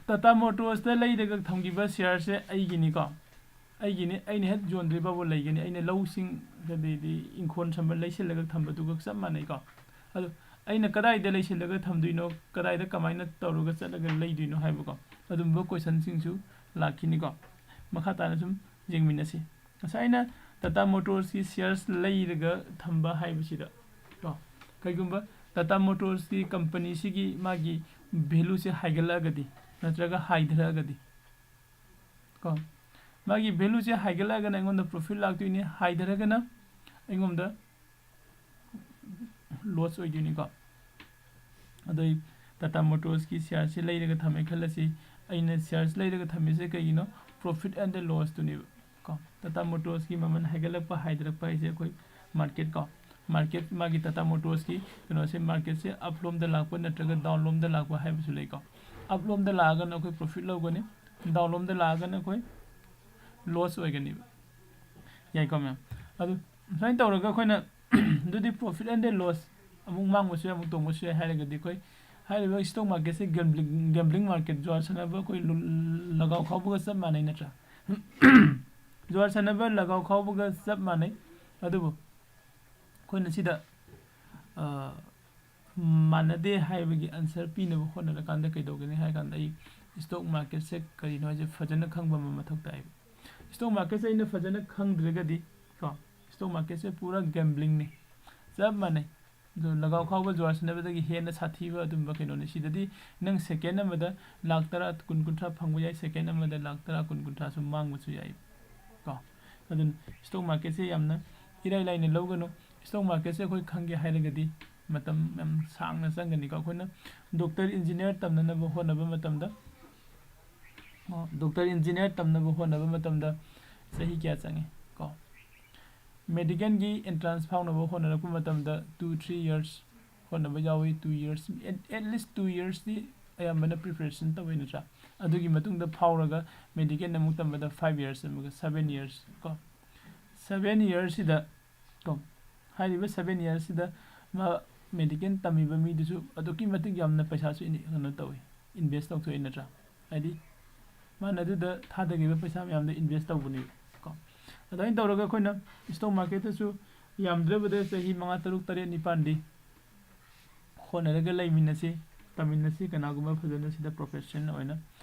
ꯇꯥꯇꯥ ꯃꯣꯇꯣꯔꯁꯇ ꯂꯩꯔꯒ ꯊꯝꯈꯤꯕ ꯁꯤꯌꯥꯔꯁꯦ ꯑꯩꯒꯤꯅꯤꯀꯣ, ꯑꯩꯒꯤꯅꯤ, ꯑꯩꯅ ꯍꯦꯛ ꯌꯣꯟꯗ꯭ꯔꯤ ꯐꯥꯎꯕ ꯂꯩꯒꯅꯤ꯫ ꯑꯩꯅ ꯂꯧꯁꯤꯡ, ꯑꯗꯩꯗꯤ ꯏꯪꯈꯣꯜ ꯁꯝꯕ ꯂꯩꯁꯤꯜꯂꯒ ꯊꯝꯕꯗꯨꯒ ꯆꯞ ꯃꯥꯟꯅꯩꯀꯣ꯫ ꯑꯗꯣ ꯑꯩꯅ ꯀꯗꯥꯏꯗ ꯂꯩꯁꯤꯜꯂꯒ ꯊꯝꯗꯣꯏꯅꯣ, ꯀꯗꯥꯏꯗ ꯀꯃꯥꯏꯅ ꯇꯧꯔꯒ ꯆꯠꯂꯒ ꯂꯩꯗꯣꯏꯅꯣ ꯍꯥꯏꯕꯀꯣ, ꯑꯗꯨꯝꯕ ꯀꯣꯏꯁꯟꯁꯤꯡꯁꯨ ꯂꯥꯛꯈꯤꯅꯤꯀꯣ꯫ ꯃꯈꯥ ꯇꯥꯅ ꯁꯨꯝ ꯌꯦꯡꯃꯤꯟꯅꯁꯤ꯫ ꯉꯁꯥꯏ ꯑꯩꯅ ꯇꯥꯇꯥ ꯃꯣꯇꯣꯔꯁꯀꯤ ꯁꯤꯌꯔꯁ ꯂꯩꯔꯒ ꯊꯝꯕ ꯍꯥꯏꯕꯁꯤꯗ ꯀꯣ, ꯀꯩꯒꯨꯝꯕ ꯇꯥꯇꯥ ꯃꯣꯇꯣꯔꯁꯀꯤ ꯀꯝꯄꯅꯤꯁꯤꯒꯤ ꯃꯥꯒꯤ ꯚꯦꯂꯨꯁꯦ ꯍꯥꯏꯒꯠꯂꯛꯑꯒꯗꯤ ꯅꯠꯇ꯭ꯔꯒ ꯍꯥꯏꯊꯔꯛꯑꯒꯗꯤ ꯀꯣ, ꯃꯥꯒꯤ ꯚꯦꯂꯨꯁꯦ ꯍꯥꯏꯒꯠꯂꯛꯑꯒꯅ ꯑꯩꯉꯣꯟꯗ ꯄ꯭ꯔꯣꯐꯤꯠ ꯂꯥꯛꯇꯣꯏꯅꯤ, ꯍꯥꯏꯊꯔꯒꯅ ꯑꯩꯉꯣꯟꯗ ꯂꯣꯁ ꯑꯣꯏꯗꯣꯏꯅꯤꯀꯣ꯫ ꯑꯗꯣ ꯑꯩ ꯇꯥꯇꯥ ꯃꯣꯇꯣꯔꯁꯀꯤ ꯁꯤꯌꯥꯔꯁꯦ ꯂꯩꯔꯒ ꯊꯝꯃꯦ ꯈꯜꯂꯁꯤ꯫ ꯑꯩꯅ ꯁꯤꯌꯥꯔꯁ ꯂꯩꯔꯒ ꯊꯝꯃꯤꯁꯦ ꯀꯩꯒꯤꯅꯣ? Profit and the lossꯇꯨꯅꯦꯕ ꯀꯣ꯫ ꯇꯥꯇꯥ ꯃꯣꯇꯣꯔꯁꯀꯤ ꯃꯃꯜ ꯍꯥꯏꯒꯠꯂꯛꯄ, ꯍꯥꯏꯊꯔꯛꯄ ꯍꯥꯏꯁꯦ ꯑꯩꯈꯣꯏ ꯃꯥꯔꯀꯦꯠ ꯀꯣ, ꯃꯥꯔꯀꯦꯠ, ꯃꯥꯒꯤ ꯇꯥꯇꯥ ꯃꯣꯇꯣꯔꯁꯀꯤ ꯀꯩꯅꯣꯁꯦ, ꯃꯥꯔꯀꯦꯠꯁꯦ ꯑꯞꯂꯣꯝꯗ ꯂꯥꯛꯄ ꯅꯠꯇ꯭ꯔꯒ ꯗꯥꯎꯟꯂꯣꯝꯗ ꯂꯥꯛꯄ ꯍꯥꯏꯕꯁꯨ ꯂꯩꯀꯣ꯫ ꯑꯞꯂꯣꯝꯗ ꯂꯥꯛꯑꯒꯅ ꯑꯩꯈꯣꯏ ꯄ꯭ꯔꯣꯐꯤꯠ ꯂꯧꯒꯅꯤ, ꯗꯥꯎꯟꯂꯣꯝꯗ ꯂꯥꯛꯑꯒꯅ ꯑꯩꯈꯣꯏ ꯂꯣꯁ ꯑꯣꯏꯒꯅꯤꯕ꯫ ꯌꯥꯏꯀꯣ ꯃꯌꯥꯝ? ꯑꯗꯨ ꯁꯨꯃꯥꯏꯅ ꯇꯧꯔꯒ ꯑꯩꯈꯣꯏꯅ ꯑꯗꯨꯗꯤ profit and loss, ꯑꯃꯨꯛ ꯃꯥꯡꯕꯁꯨ ꯌꯥꯏ, ꯑꯃꯨꯛ ꯇꯣꯡꯕꯁꯨ ꯌꯥꯏ ꯍꯥꯏꯔꯒꯗꯤ, ꯑꯩꯈꯣꯏ ꯍꯥꯏꯔꯤꯕ ꯏꯁꯇꯣꯛ ꯃꯥꯔꯀꯦꯠꯁꯦ ꯒꯦꯝꯕ꯭ꯂꯤꯡ, ꯒꯦꯝꯕ꯭ꯂꯤꯡ ꯃꯥꯔꯀꯦꯠ, ꯖꯨꯋꯥꯔ ꯁꯥꯟꯅꯕ ꯑꯩꯈꯣꯏ ꯂꯨ-, ꯂꯒꯥꯎ ꯈꯥꯎꯕꯒ ꯆꯞ ꯃꯥꯟꯅꯩ ꯅꯠꯇ꯭ꯔꯥ? ꯖꯨꯋꯥꯔ ꯁꯥꯟꯅꯕ ꯂꯒꯥꯎ ꯈꯥꯎꯕꯒ ꯆꯞ ꯃꯥꯟꯅꯩ꯫ ꯑꯗꯨꯕꯨ ꯑꯩꯈꯣꯏꯅ ꯁꯤꯗ, ꯑ, ꯃꯥꯟꯅꯗꯦ ꯍꯥꯏꯕꯒꯤ answer ꯄꯤꯅꯕ ꯍꯣꯠꯅꯔꯀꯥꯟꯗ ꯀꯩꯗꯧꯒꯅꯤ ꯍꯥꯏ ꯀꯥꯟꯗ, ꯑꯩ ꯏꯁꯇꯣꯛ ꯃꯥꯔꯀꯦꯠꯁꯦ ꯀꯔꯤꯅꯣ ꯍꯥꯏꯁꯦ ꯐꯖꯅ ꯈꯪꯕ ꯑꯃ ꯃꯊꯧ ꯇꯥꯏꯌꯦꯕ꯫ ꯏꯁꯇꯣꯛ ꯃꯥꯔꯀꯦꯠꯁꯦ ꯑꯩꯅ ꯐꯖꯅ ꯈꯪꯗ꯭ꯔꯒꯗꯤ ꯀꯣ, ꯏꯁꯇꯣꯛ ꯃꯥꯔꯀꯦꯠꯁꯦ ꯄꯨꯔꯥ ꯒꯦꯝꯕ꯭ꯂꯤꯡꯅꯤ, ꯆꯞ ꯃꯥꯟꯅꯩ꯫ ꯑꯗꯣ ꯂꯒꯥꯎ ꯈꯥꯎꯕ ꯖꯨꯋꯥꯔ ꯁꯥꯟꯅꯕꯗꯒꯤ ꯍꯦꯟꯅ ꯁꯥꯊꯤꯕ ꯑꯗꯨꯝꯕ ꯀꯩꯅꯣꯅꯤ꯫ ꯁꯤꯗꯗꯤ ꯅꯪ ꯁꯦꯀꯦꯟ ꯑꯃꯗ ꯂꯥꯛ ꯇꯔꯥ, ꯀꯨꯟ, ꯀꯨꯟꯊ꯭ꯔꯥ ꯐꯪꯕ ꯌꯥꯏ, ꯁꯦꯀꯦꯟ ꯑꯃꯗ ꯂꯥꯛ ꯇꯔꯥ, ꯀꯨꯟ, ꯀꯨꯟꯊ꯭ꯔꯥꯁꯨ ꯃꯥꯡꯕꯁꯨ ꯌꯥꯏ ꯀꯣ꯫ ꯑꯗꯨꯅ ꯏꯁꯇꯣꯛ ꯃꯥꯔꯀꯦꯠꯁꯦ ꯌꯥꯝꯅ ꯏꯔꯥꯏ ꯂꯥꯏꯅ ꯂꯧꯒꯅꯨ꯫ ꯏꯁꯇꯣꯛ ꯃꯥꯔꯀꯦꯠꯁꯦ ꯑꯩꯈꯣꯏ ꯈꯪꯒꯦ ꯍꯥꯏꯔꯒꯗꯤ ꯃꯇꯝ ꯌꯥꯝ ꯁꯥꯡꯅ ꯆꯪꯒꯅꯤꯀꯣ꯫ ꯑꯩꯈꯣꯏꯅ ꯗꯣꯛꯇꯔ, ꯏꯟꯖꯤꯅꯤꯌꯥꯔ ꯇꯝꯅꯅꯕ ꯍꯣꯠꯅꯕ ꯃꯇꯝꯗ, ꯑꯣ, ꯗꯣꯛꯇꯔ, ꯏꯟꯖꯤꯅꯤꯌꯥꯔ ꯇꯝꯅꯕ ꯍꯣꯠꯅꯕ ꯃꯇꯝꯗ ꯆꯍꯤ ꯀꯌꯥ ꯆꯪꯉꯤ ꯀꯣ? ꯃꯦꯗꯤꯀꯦꯜꯒꯤ ꯑꯦꯟꯇ꯭ꯔꯥꯟꯁ ꯐꯥꯎꯅꯕ ꯍꯣꯠꯅꯔꯛꯄ ꯃꯇꯝꯗ two, three years ꯍꯣꯠꯅꯕ ꯌꯥꯎꯏ꯫ Two years, at, at least two yearsꯇꯤ ꯑꯌꯥꯝꯕꯅ preparation ꯇꯧꯋꯤ ꯅꯠꯇ꯭ꯔꯥ? ꯑꯗꯨꯒꯤ ꯃꯇꯨꯡꯗ ꯐꯥꯎꯔꯒ ꯃꯦꯗꯤꯀꯦꯜ ꯑꯃꯨꯛ ꯇꯝꯕꯗ five years ꯑꯃꯒ seven years ꯀꯣ꯫ Seven yearsꯁꯤꯗ ꯀꯣ, ꯍꯥꯏꯔꯤꯕ seven yearsꯁꯤꯗ ꯃꯥ ꯃꯦꯗꯤꯀꯦꯜ ꯇꯝꯃꯤꯕ ꯃꯤꯗꯨꯁꯨ ꯑꯗꯨꯛꯀꯤ ꯃꯇꯤꯛ ꯌꯥꯝꯅ ꯄꯩꯁꯥꯁꯨ ꯏꯟ-, ꯀꯩꯅꯣ ꯇꯧꯋꯤ, invest ꯇꯧꯊꯣꯛꯏ ꯅꯠꯇ꯭ꯔꯥ? ꯍꯥꯏꯗꯤ ꯃꯥꯅ ꯑꯗꯨꯗ ꯊꯥꯗꯈꯤꯕ ꯄꯩꯁꯥ ꯃꯌꯥꯝꯗꯣ invest ꯇꯧꯕꯅꯦꯕ ꯀꯣ꯫ ꯑꯗꯨꯃꯥꯏꯅ ꯇꯧꯔꯒ ꯑꯩꯈꯣꯏꯅ ꯏꯁꯇꯣꯛ ꯃꯥꯔꯀꯦꯠꯇꯁꯨ ꯌꯥꯝꯗ꯭ꯔꯕꯗ ꯆꯍꯤ ꯃꯉꯥ, ꯇꯔꯨꯛ, ꯇꯔꯦꯠ, ꯅꯤꯄꯥꯜꯗꯤ ꯍꯣꯠꯅꯔꯒ ꯂꯩꯃꯤꯟꯅꯁꯤ, ꯇꯝꯃꯤꯟꯅꯁꯤ, ꯀꯅꯥꯒꯨꯝꯕ ꯐꯖꯅ ꯁꯤꯗ profession ꯑꯣꯏꯅ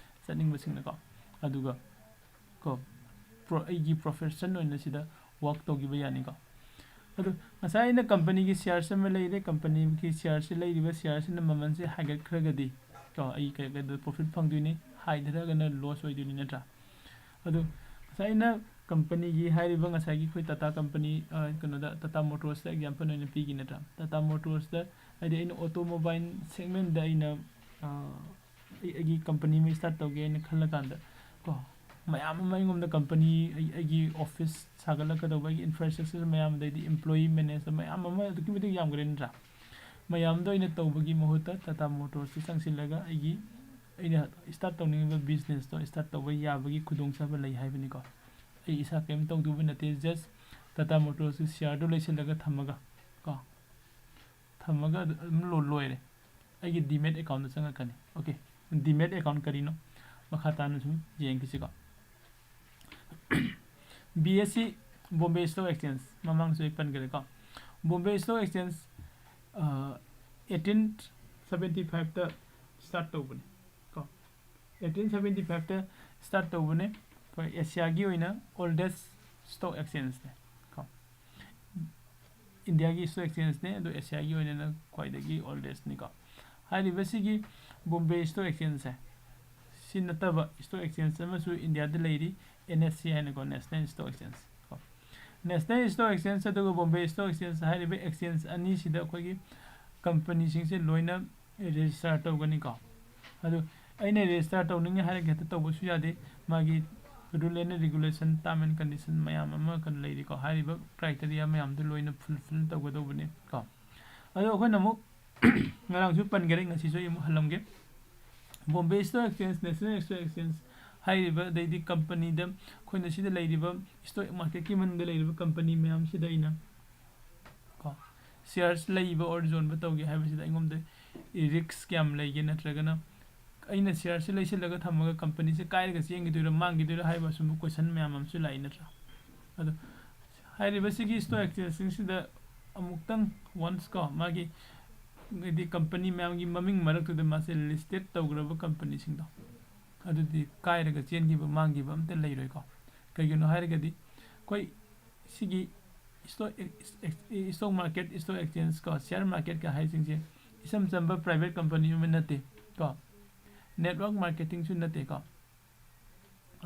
ꯆꯠꯅꯤꯡꯕꯁꯤꯡꯅꯀꯣ꯫ ꯑꯗꯨꯒ ꯀꯣ, pro-, ꯑꯩꯒꯤ profession ꯑꯣꯏꯅ ꯁꯤꯗ work ꯇꯧꯈꯤꯕ ꯌꯥꯅꯤꯀꯣ꯫ ꯑꯗꯨ ꯉꯁꯥꯏ ꯑꯩꯅ ꯀꯝꯄꯅꯤꯒꯤ shares ꯑꯃ ꯂꯩꯔꯦ, ꯀꯝꯄꯅꯤꯒꯤ sharesꯁꯦ, ꯂꯩꯔꯤꯕ sharesꯁꯤꯅ ꯃꯃꯜꯁꯦ ꯍꯥꯏꯒꯠꯈ꯭ꯔꯒꯗꯤ ꯀꯣ, ꯑꯩ ꯀꯩ-, ꯀꯩꯗ profit ꯐꯪꯗꯣꯏꯅꯤ, ꯍꯥꯏꯊꯔꯒꯅ loss ꯑꯣꯏꯗꯣꯏꯅꯤ ꯅꯠꯇ꯭ꯔꯥ? ꯑꯗꯨ ꯉꯁꯥꯏ ꯑꯩꯅ ꯀꯝꯄꯅꯤꯒꯤ ꯍꯥꯏꯔꯤꯕ ꯉꯁꯥꯏꯒꯤ ꯑꯩꯈꯣꯏ ꯇꯥꯇꯥ ꯀꯝꯄꯅꯤ, ꯑ, ꯀꯩꯅꯣꯗ ꯇꯥꯇꯥ ꯃꯣꯇꯣꯔꯁꯇ example ꯑꯣꯏꯅ ꯄꯤꯈꯤ ꯅꯠꯇ꯭ꯔꯥ? ꯇꯥꯇꯥ ꯃꯣꯇꯣꯔꯁꯇ ꯍꯥꯏꯗꯤ ꯑꯩꯅ automobile segmentꯗ ꯑꯩꯅ, ꯑ, ꯑꯩ-, ꯑꯩꯒꯤ ꯀꯝꯄꯅꯤ ꯑꯃ start ꯇꯧꯒꯦ ꯍꯥꯏꯅ ꯈꯜꯂꯀꯥꯟꯗ ꯀꯣ, ꯃꯌꯥꯝ ꯑꯃ ꯑꯩꯉꯣꯝꯗ ꯀꯝꯄꯅꯤ, ꯑꯩ ꯑꯩꯒꯤ ꯑꯣꯐꯤꯁ ꯁꯥꯒꯠꯂꯛꯀꯗꯧꯕ, ꯑꯩꯒꯤ ꯏꯟꯐ꯭ꯔꯥꯁ꯭ꯇ꯭ꯔꯛꯆꯔ ꯃꯌꯥꯝ, ꯑꯗꯩꯗꯤ ꯏꯝꯄ꯭ꯂꯣꯌꯤ ꯃꯦꯅꯦꯖ ꯃꯌꯥꯝ ꯑꯃ ꯑꯗꯨꯛꯀꯤ ꯃꯇꯤꯛ ꯌꯥꯝꯈ꯭ꯔꯦ ꯅꯠꯇ꯭ꯔꯥ? ꯃꯌꯥꯝꯗꯣ ꯑꯩꯅ ꯇꯧꯕꯒꯤ ꯃꯍꯨꯠꯇ ꯇꯥꯇꯥ ꯃꯣꯇꯣꯔꯁꯇ ꯆꯪꯁꯤꯜꯂꯒ ꯑꯩꯒꯤ ꯑꯩꯅ ꯁ꯭ꯇꯥꯔꯠ ꯇꯧꯅꯤꯡꯉꯤꯕ ꯕꯤꯖꯤꯅꯦꯁꯇꯣ ꯁ꯭ꯇꯥꯔꯠ ꯇꯧꯕ ꯌꯥꯕꯒꯤ ꯈꯨꯗꯣꯡꯆꯥꯕ ꯂꯩ ꯍꯥꯏꯕꯅꯤꯀꯣ꯫ ꯑꯩ ꯏꯁꯥ ꯀꯔꯤꯝ ꯇꯧꯗꯧꯕ ꯅꯠꯇꯦ, ꯖꯁ ꯇꯥꯇꯥ ꯃꯣꯇꯣꯔꯁꯀꯤ ꯁꯤꯌꯥꯔꯗꯣ ꯂꯩꯁꯤꯜꯂꯒ ꯊꯝꯃꯒ ꯀꯣ, ꯊꯝꯃꯒ ꯑꯗꯨ ꯑꯗꯨꯝ ꯂꯣ-, ꯂꯣꯏꯔꯦ꯫ ꯑꯩꯒꯤ ꯗꯤꯃꯦꯠ ꯑꯦꯀꯥꯎꯟꯗ ꯆꯪꯉꯛꯀꯅꯤ꯫ ꯑꯣꯀꯦ, ꯗꯤꯃꯦꯠ ꯑꯦꯀꯥꯎꯟ ꯀꯔꯤꯅꯣ? ꯃꯈꯥ ꯇꯥꯅ ꯁꯨꯝ ꯌꯦꯡꯈꯤꯁꯤꯀꯣ꯫ B S C, Bombay stock exchange, ꯃꯃꯥꯡꯁꯨ ꯑꯩ ꯄꯟꯈ꯭ꯔꯦꯀꯣ꯫ ꯕꯣꯝꯕꯦ ꯁ꯭ꯇꯣꯛ ꯑꯦꯛꯁꯆꯦꯟꯖ, ꯑ, ꯑꯩꯠꯇꯤꯟ ꯁꯕꯦꯟꯇꯤ ꯐꯥꯏꯚꯇ ꯁ꯭ꯇꯥꯔꯠ ꯇꯧꯕꯅꯤ ꯀꯣ꯫ ꯑꯩꯠꯇꯤꯟ ꯁꯕꯦꯟꯇꯤ ꯐꯥꯏꯚꯇ ꯁ꯭ꯇꯥꯔꯠ ꯇꯧꯕꯅꯦ꯫ ꯑꯩꯈꯣꯏ ꯑꯦꯁꯤꯌꯥꯒꯤ ꯑꯣꯏꯅ ꯑꯣꯜꯗꯦꯁ ꯁ꯭ꯇꯣꯛ ꯑꯦꯛꯁꯆꯦꯟꯖꯅꯦ ꯀꯣ꯫ ꯏꯟꯗꯤꯌꯥꯒꯤ ꯁ꯭ꯇꯣꯛ ꯑꯦꯛꯁꯆꯦꯟꯖꯅꯦ, ꯑꯗꯣ ꯑꯦꯁꯤꯌꯥꯒꯤ ꯑꯣꯏꯅꯅ ꯈ꯭ꯋꯥꯏꯗꯒꯤ ꯑꯣꯜꯗꯦꯁꯅꯤꯀꯣ꯫ ꯍꯥꯏꯔꯤꯕꯁꯤꯒꯤ ꯕꯣꯝꯕꯦ ꯁ꯭ꯇꯣꯛ ꯑꯦꯛꯁꯆꯦꯟꯖꯁꯦ, ꯁꯤ ꯅꯠꯇꯕ ꯁ꯭ꯇꯣꯛ ꯑꯦꯛꯁꯆꯦꯟꯖ ꯑꯃꯁꯨ ꯏꯟꯗꯤꯌꯥꯗ ꯂꯩꯔꯤ, ꯑꯦꯟ ꯑꯦꯁ ꯁꯤ ꯍꯥꯏꯅꯀꯣ, ꯅꯦꯁꯅꯦꯜ ꯁ꯭ꯇꯣꯛ ꯑꯦꯛꯁꯆꯦꯟꯖ ꯀꯣ꯫ ꯅꯦꯁꯅꯦꯜ ꯁ꯭ꯇꯣꯛ ꯑꯦꯛꯁꯆꯦꯟꯖ ꯑꯗꯨꯒ ꯕꯣꯝꯕꯦ ꯁ꯭ꯇꯣꯛ ꯑꯦꯛꯁꯆꯦꯟꯖ ꯍꯥꯏꯔꯤꯕ ꯑꯦꯛꯁꯆꯦꯟꯖ ꯑꯅꯤꯁꯤꯗ ꯑꯩꯈꯣꯏꯒꯤ ꯀꯝꯄꯅꯤꯁꯤꯡꯁꯦ ꯂꯣꯏꯅ ꯔꯦꯖꯤꯁꯇꯥꯔ ꯇꯧꯒꯅꯤꯀꯣ꯫ ꯑꯗꯨ ꯑꯩꯅ ꯔꯦꯖꯤꯁꯇꯥꯔ ꯇꯧꯅꯤꯡꯉꯦ ꯍꯥꯏꯔꯒ ꯍꯦꯛꯇ ꯇꯧꯕꯁꯨ ꯌꯥꯗꯦ꯫ ꯃꯥꯒꯤ rule and regulation, term and condition ꯃꯌꯥꯝ ꯑꯃ ꯀꯩꯅꯣ ꯂꯩꯔꯤꯀꯣ꯫ ꯍꯥꯏꯔꯤꯕ criteria ꯃꯌꯥꯝꯗꯨ ꯂꯣꯏꯅ fulfill ꯇꯧꯒꯗꯧꯕꯅꯤ ꯀꯣ꯫ ꯑꯗꯣ ꯑꯩꯈꯣꯏꯅ ꯑꯃꯨꯛ ꯉꯔꯥꯡꯁꯨ ꯄꯟꯈꯔꯦ, ꯉꯁꯤꯁꯨ ꯑꯩ ꯑꯃꯨꯛ ꯍꯜꯂꯝꯒꯦ꯫ Bombay stock exchange, national stock exchange ꯍꯥꯏꯔꯤꯕ, ꯑꯗꯩꯗꯤ ꯀꯝꯄꯅꯤꯗ, ꯑꯩꯈꯣꯏꯅ ꯁꯤꯗ ꯂꯩꯔꯤꯕ ꯁ꯭ꯇꯣꯛ ꯃꯥꯔꯀꯦꯠꯀꯤ ꯃꯅꯨꯡꯗ ꯂꯩꯔꯤꯕ ꯀꯝꯄꯅꯤ ꯃꯌꯥꯝꯁꯤꯗ ꯑꯩꯅ ꯀꯣ, ꯁꯤꯌꯔꯁ ꯂꯩꯕ or ꯌꯣꯟꯕ ꯇꯧꯒꯦ ꯍꯥꯏꯕꯁꯤꯗ ꯑꯩꯉꯣꯟꯗ ꯔꯤꯁꯛ ꯀꯌꯥꯝ ꯂꯩꯒꯦ, ꯅꯠꯇ꯭ꯔꯒꯅ ꯑꯩꯅ ꯁꯤꯌꯔꯁꯤ ꯂꯩꯁꯤꯜꯂꯒ ꯊꯝꯃꯒ ꯀꯝꯄꯅꯤꯁꯤ ꯀꯥꯏꯔꯒ ꯆꯦꯟꯈꯤꯗꯣꯏꯔꯥ, ꯃꯥꯡꯈꯤꯗꯣꯏꯔꯥ ꯍꯥꯏꯕ ꯑꯁꯨꯝꯕ ꯀꯣꯏꯁꯟ ꯃꯌꯥꯝ ꯑꯃꯁꯨ ꯂꯥꯛꯏ ꯅꯠꯇ꯭ꯔꯥ? ꯑꯗꯣ ꯍꯥꯏꯔꯤꯕꯁꯤꯒꯤ ꯁ꯭ꯇꯣꯛ ꯑꯦꯛꯁꯆꯦꯟꯖꯁꯤꯡꯁꯤꯗ ꯑꯃꯨꯛꯇꯪ ꯋꯟꯁ ꯀꯣ, ꯃꯥꯒꯤ ꯍꯥꯏꯗꯤ ꯀꯝꯄꯅꯤ ꯃꯌꯥꯝꯒꯤ ꯃꯃꯤꯡ ꯃꯔꯛꯇꯨꯗ ꯃꯥꯁꯦ ꯂꯤꯁꯇꯦꯠ ꯇꯧꯈ꯭ꯔꯕ ꯀꯝꯄꯅꯤꯁꯤꯡꯗꯣ, ꯑꯗꯨꯗꯤ ꯀꯥꯏꯔꯒ ꯆꯦꯟꯈꯤꯕ, ꯃꯥꯡꯈꯤꯕ ꯑꯝꯇ ꯂꯩꯔꯣꯏꯀꯣ꯫ ꯀꯩꯒꯤꯅꯣ ꯍꯥꯏꯔꯒꯗꯤ ꯑꯩꯈꯣꯏ ꯁꯤꯒꯤ stock, stock market, stock exchange ꯀꯣ, ꯁꯤꯌꯔ ꯃꯥꯔꯀꯦꯠꯀ ꯍꯥꯏꯁꯤꯡꯁꯦ ꯏꯆꯝ ꯆꯝꯕ ꯄ꯭ꯔꯥꯏꯚꯦꯠ ꯀꯝꯄꯅꯤ ꯑꯃ ꯅꯠꯇꯦ ꯀꯣ, ꯅꯦꯠꯋꯥꯔꯛ ꯃꯥꯔꯀꯦꯇꯤꯡꯁꯨ ꯅꯠꯇꯦ ꯀꯣ꯫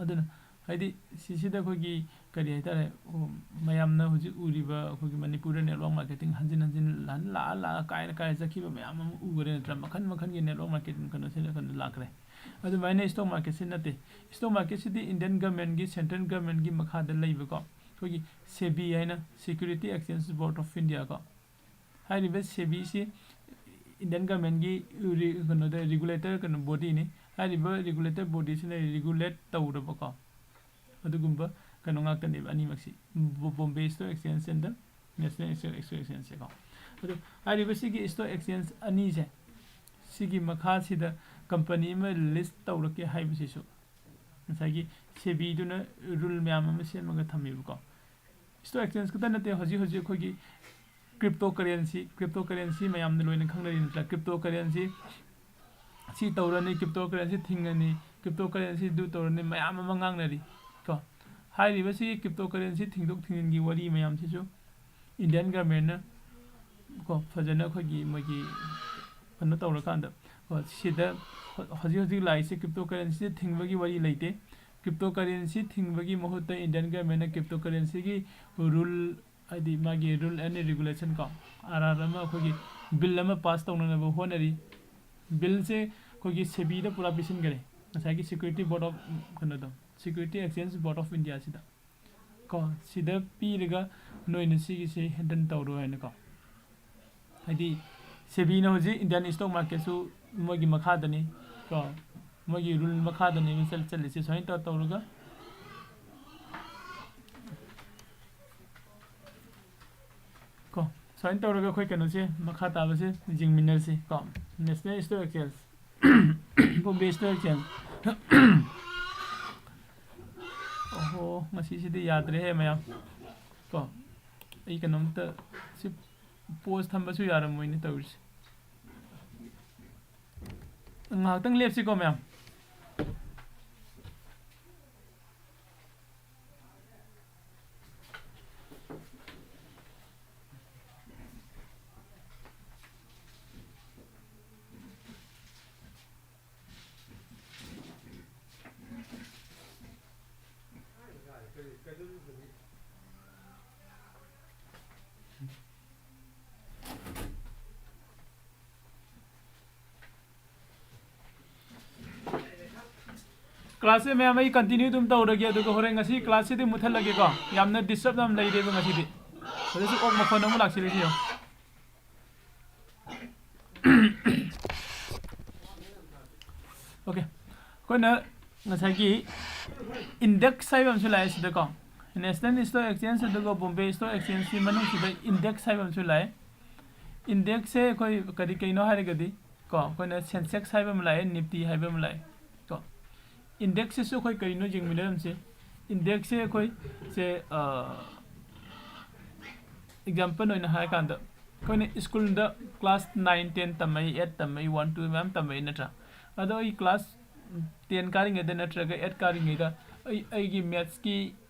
ꯑꯗꯨꯅ ꯍꯥꯏꯗꯤ ꯁꯤꯁꯤꯗ ꯑꯩꯈꯣꯏꯒꯤ ꯀꯔꯤ ꯍꯥꯏꯇꯥꯔꯦ, ꯎꯝ, ꯃꯌꯥꯝꯅ ꯍꯧꯖꯤꯛ ꯎꯔꯤꯕ ꯑꯩꯈꯣꯏꯒꯤ ꯃꯅꯤꯄꯨꯔꯗ network marketing ꯍꯟꯖꯤꯟ ꯍꯟꯖꯤꯟ ꯂꯥꯛꯑ ꯂꯥꯛꯑ ꯀꯥꯏꯔ ꯀꯥꯏꯔ ꯆꯠꯈꯤꯕ ꯃꯌꯥꯝ ꯑꯃ ꯎꯈꯔꯦ ꯅꯠꯇ꯭ꯔꯥ? ꯃꯈꯟ ꯃꯈꯟꯒꯤ network marketing ꯀꯩꯅꯣꯁꯤꯗ ꯀꯩꯅꯣ ꯂꯥꯛꯈ꯭ꯔꯦ꯫ ꯑꯗꯨꯃꯥꯏꯅ stock marketꯁꯤ ꯅꯠꯇꯦ꯫ Stock marketꯁꯤꯗꯤ Indian governmentꯀꯤ, central governmentꯀꯤ ꯃꯈꯥꯗ ꯂꯩꯕꯀꯣ, ꯑꯩꯈꯣꯏꯒꯤ SEBI ꯍꯥꯏꯅ, Security Exchange Board of India ꯀꯣ꯫ ꯍꯥꯏꯔꯤꯕ SEBIꯁꯤ Indian governmentꯀꯤ ꯔꯤ-, ꯀꯩꯅꯣꯗ regulator ꯀꯩꯅꯣ bodyꯅꯤ꯫ ꯍꯥꯏꯔꯤꯕ regulator bodyꯁꯤꯅ regulate ꯇꯧꯔꯕꯀꯣ, ꯑꯗꯨꯒꯨꯝꯕ ꯀꯩꯅꯣ ꯉꯥꯛꯇꯅꯦꯕ ꯑꯅꯤꯃꯛꯁꯤ, ꯕꯣ-, Bombay Stock Exchange and the National Stock Exchange ꯁꯦꯀꯣ꯫ ꯑꯗꯣ ꯍꯥꯏꯔꯤꯕ ꯁꯤꯒꯤ stock exchange ꯑꯅꯤꯁꯦ, ꯁꯤꯒꯤ ꯃꯈꯥꯁꯤꯗ company ꯑꯃ list ꯇꯧꯔꯛꯀꯦ ꯍꯥꯏꯕꯁꯤꯁꯨ ꯉꯁꯥꯏꯒꯤ SEBIꯗꯨꯅ rule ꯃꯌꯥꯝ ꯑꯃ ꯁꯦꯝꯃꯒ ꯊꯝꯃꯦꯕꯀꯣ꯫ Stock exchange ꯈꯛꯇ ꯅꯠꯇꯦ, ꯍꯧꯖꯤꯛ ꯍꯧꯖꯤꯛ ꯑꯩꯈꯣꯏꯒꯤ cryptocurrency, cryptocurrency ꯃꯌꯥꯝꯅ ꯂꯣꯏꯅ ꯈꯪꯅꯔꯤ ꯅꯠꯇ꯭ꯔꯥ? Cryptocurrency ꯁꯤ ꯇꯧꯔꯅꯤ, cryptocurrency ꯊꯤꯡꯉꯅꯤ, cryptocurrency ꯑꯗꯨ ꯇꯧꯔꯅꯤ, ꯃꯌꯥꯝ ꯑꯃ ꯉꯥꯡꯅꯔꯤ ꯀꯣ꯫ ꯍꯥꯏꯔꯤꯕꯁꯤ cryptocurrency ꯊꯤꯡꯗꯣꯛ ꯊꯤꯡꯖꯤꯟꯒꯤ ꯋꯥꯔꯤ ꯃꯌꯥꯝꯁꯤꯁꯨ Indian governmentꯅ ꯀꯣ, ꯐꯖꯅ ꯑꯩꯈꯣꯏꯒꯤ ꯃꯣꯏꯒꯤ ꯀꯩꯅꯣ ꯇꯧꯔꯀꯥꯟꯗ ꯀꯣ, ꯁꯤꯗ ꯍꯧ-, ꯍꯧꯖꯤꯛ ꯍꯧꯖꯤꯛ ꯂꯥꯛꯏꯁꯦ cryptocurrencyꯁꯦ ꯊꯤꯡꯕꯒꯤ ꯋꯥꯔꯤ ꯂꯩꯇꯦ꯫ Cryptocurrency ꯊꯤꯡꯕꯒꯤ ꯃꯍꯨꯠꯇ Indian governmentꯅ cryptocurrencyꯒꯤ rule, ꯍꯥꯏꯗꯤ ꯃꯥꯒꯤ rule and regulation ꯀꯣ, ꯑꯥꯔ ꯑꯥꯔ ꯑꯃ ꯑꯩꯈꯣꯏꯒꯤ bill ꯑꯃ pass ꯇꯧꯅꯅꯕ ꯍꯣꯠꯅꯔꯤ꯫ Billꯁꯦ ꯑꯩꯈꯣꯏꯒꯤ SEBIꯗ ꯄꯨꯔꯥ ꯄꯤꯁꯤꯟꯈꯔꯦ, ꯉꯁꯥꯏꯒꯤ Security Board of ꯀꯩꯅꯣꯗꯣ, Security Exchange Board of Indiaꯁꯤꯗ ꯀꯣ, ꯁꯤꯗ ꯄꯤꯔꯒ ꯅꯣꯏꯅ ꯁꯤꯒꯤꯁꯦ handle ꯇꯧꯔꯣ ꯍꯥꯏꯅꯀꯣ꯫ ꯍꯥꯏꯗꯤ SEBIꯅ ꯍꯧꯖꯤꯛ Indian stock marketꯁꯨ ꯃꯣꯏꯒꯤ ꯃꯈꯥꯗꯅꯤ ꯀꯣ, ꯃꯣꯏꯒꯤ rule ꯃꯈꯥꯗꯅꯦꯕ ꯆꯠ-, ꯆꯠꯂꯤꯁꯦ꯫ ꯁꯨꯃꯥꯏꯅ ꯇꯧꯔ ꯇꯧꯔꯒ ꯀꯣ, ꯁꯨꯃꯥꯏꯅ ꯇꯧꯔꯒ ꯑꯩꯈꯣꯏ ꯀꯩꯅꯣꯁꯦ, ꯃꯈꯥ ꯇꯥꯕꯁꯦ ꯌꯦꯡꯃꯤꯟꯅꯔꯁꯤ ꯀꯣ꯫ National Stock Exchange, Bombay Stock Exchange꯫ ꯑꯣꯍꯣ, ꯉꯁꯤꯁꯤꯗꯤ ꯌꯥꯗ꯭ꯔꯦꯍꯦ ꯃꯌꯥꯝ ꯀꯣ꯫ ꯑꯩ ꯀꯩꯅꯣꯝꯇ ꯁꯤ pause ꯊꯝꯕꯁꯨ ꯌꯥꯔꯝꯃꯣꯏꯅꯦ ꯇꯧꯔꯤꯁꯦ꯫ ꯉꯥꯏꯍꯥꯛꯇꯪ ꯂꯦꯞꯁꯤꯀꯣ ꯃꯌꯥꯝ꯫ ꯀ꯭ꯂꯥꯁꯁꯦ ꯃꯌꯥꯝ ꯑꯩ ꯀꯟꯇꯤꯅ꯭ꯌꯨ ꯑꯗꯨꯝ ꯇꯧꯔꯒꯦ, ꯑꯗꯨꯒ ꯍꯣꯔꯦꯟ ꯉꯁꯤ ꯀ꯭ꯂꯥꯁꯁꯤꯗꯤ ꯃꯨꯠꯊꯠꯂꯒꯦꯀꯣ꯫ ꯌꯥꯝꯅ ꯗꯤꯁꯇꯔꯕ ꯌꯥꯝ ꯂꯩꯔꯦꯕ ꯉꯁꯤꯗꯤ꯫ ꯍꯧꯖꯤꯛꯁꯨ ꯑꯣꯛ ꯃꯈꯣꯟ ꯑꯃꯨꯛ ꯂꯥꯛꯁꯤꯜꯂꯤꯁꯤ ꯌꯦꯡꯉꯣ꯫ ꯑꯣꯀꯦ, ꯑꯩꯈꯣꯏꯅ ꯉꯁꯥꯏꯒꯤ ꯏꯟꯗꯦꯛꯁ ꯍꯥꯏꯕ ꯑꯃꯁꯨ ꯂꯥꯛꯑꯦ ꯁꯤꯗꯀꯣ꯫ ꯅꯦꯁꯅꯦꯜ ꯁ꯭ꯇꯣꯛ ꯑꯦꯛꯁꯆꯦꯟꯖ ꯑꯗꯨꯒ ꯕꯣꯝꯕꯦ ꯁ꯭ꯇꯣꯛ ꯑꯦꯛꯁꯆꯦꯟꯖꯀꯤ ꯃꯅꯨꯡꯁꯤꯗ ꯏꯟꯗꯦꯛꯁ ꯍꯥꯏꯕ ꯑꯃꯁꯨ ꯂꯥꯛꯑꯦ꯫ ꯏꯟꯗꯦꯛꯁꯁꯦ ꯑꯩꯈꯣꯏ ꯀꯔꯤ ꯀꯩꯅꯣ ꯍꯥꯏꯔꯒꯗꯤ ꯀꯣ, ꯑꯩꯈꯣꯏꯅ ꯁꯦꯟꯁꯦꯛꯁ ꯍꯥꯏꯕ ꯑꯃ ꯂꯥꯛꯑꯦ, ꯅꯤꯐꯇꯤ ꯍꯥꯏꯕ ꯑꯃ ꯂꯥꯛꯑꯦ ꯀꯣ꯫ ꯏꯟꯗꯦꯛꯁꯁꯤꯁꯨ ꯑꯩꯈꯣꯏ ꯀꯔꯤꯅꯣ ꯌꯦꯡꯃꯤꯟꯅꯔꯝꯁꯤ꯫ ꯏꯟꯗꯦꯛꯁꯁꯦ ꯑꯩꯈꯣꯏ ꯁꯦ, ꯑ, ꯑꯦꯛꯖꯥꯝꯄꯜ ꯑꯣꯏꯅ ꯍꯥꯏꯔꯀꯥꯟꯗ ꯑꯩꯈꯣꯏꯅ ꯁ꯭ꯀꯨꯜꯗ ꯀ꯭ꯂꯥꯁ ꯅꯥꯏꯟ, ꯇꯦꯟ ꯇꯝꯃꯛꯏ, ꯑꯩꯠ ꯇꯝꯃꯛꯏ, ꯋꯥꯟ, ꯇꯨ ꯃꯌꯥꯝ ꯇꯝꯃꯛꯏ ꯅꯠꯇ꯭ꯔꯥ? ꯑꯗꯣ ꯑꯩ ꯀ꯭ꯂꯥꯁ ꯇꯦꯟ ꯀꯥꯔꯤꯉꯩꯗ ꯅꯠꯇ꯭ꯔꯒ ꯑꯩꯠ ꯀꯥꯔꯤꯉꯩꯗ ꯑꯩ, ꯑꯩꯒꯤ ꯃꯦꯠꯁꯀꯤ,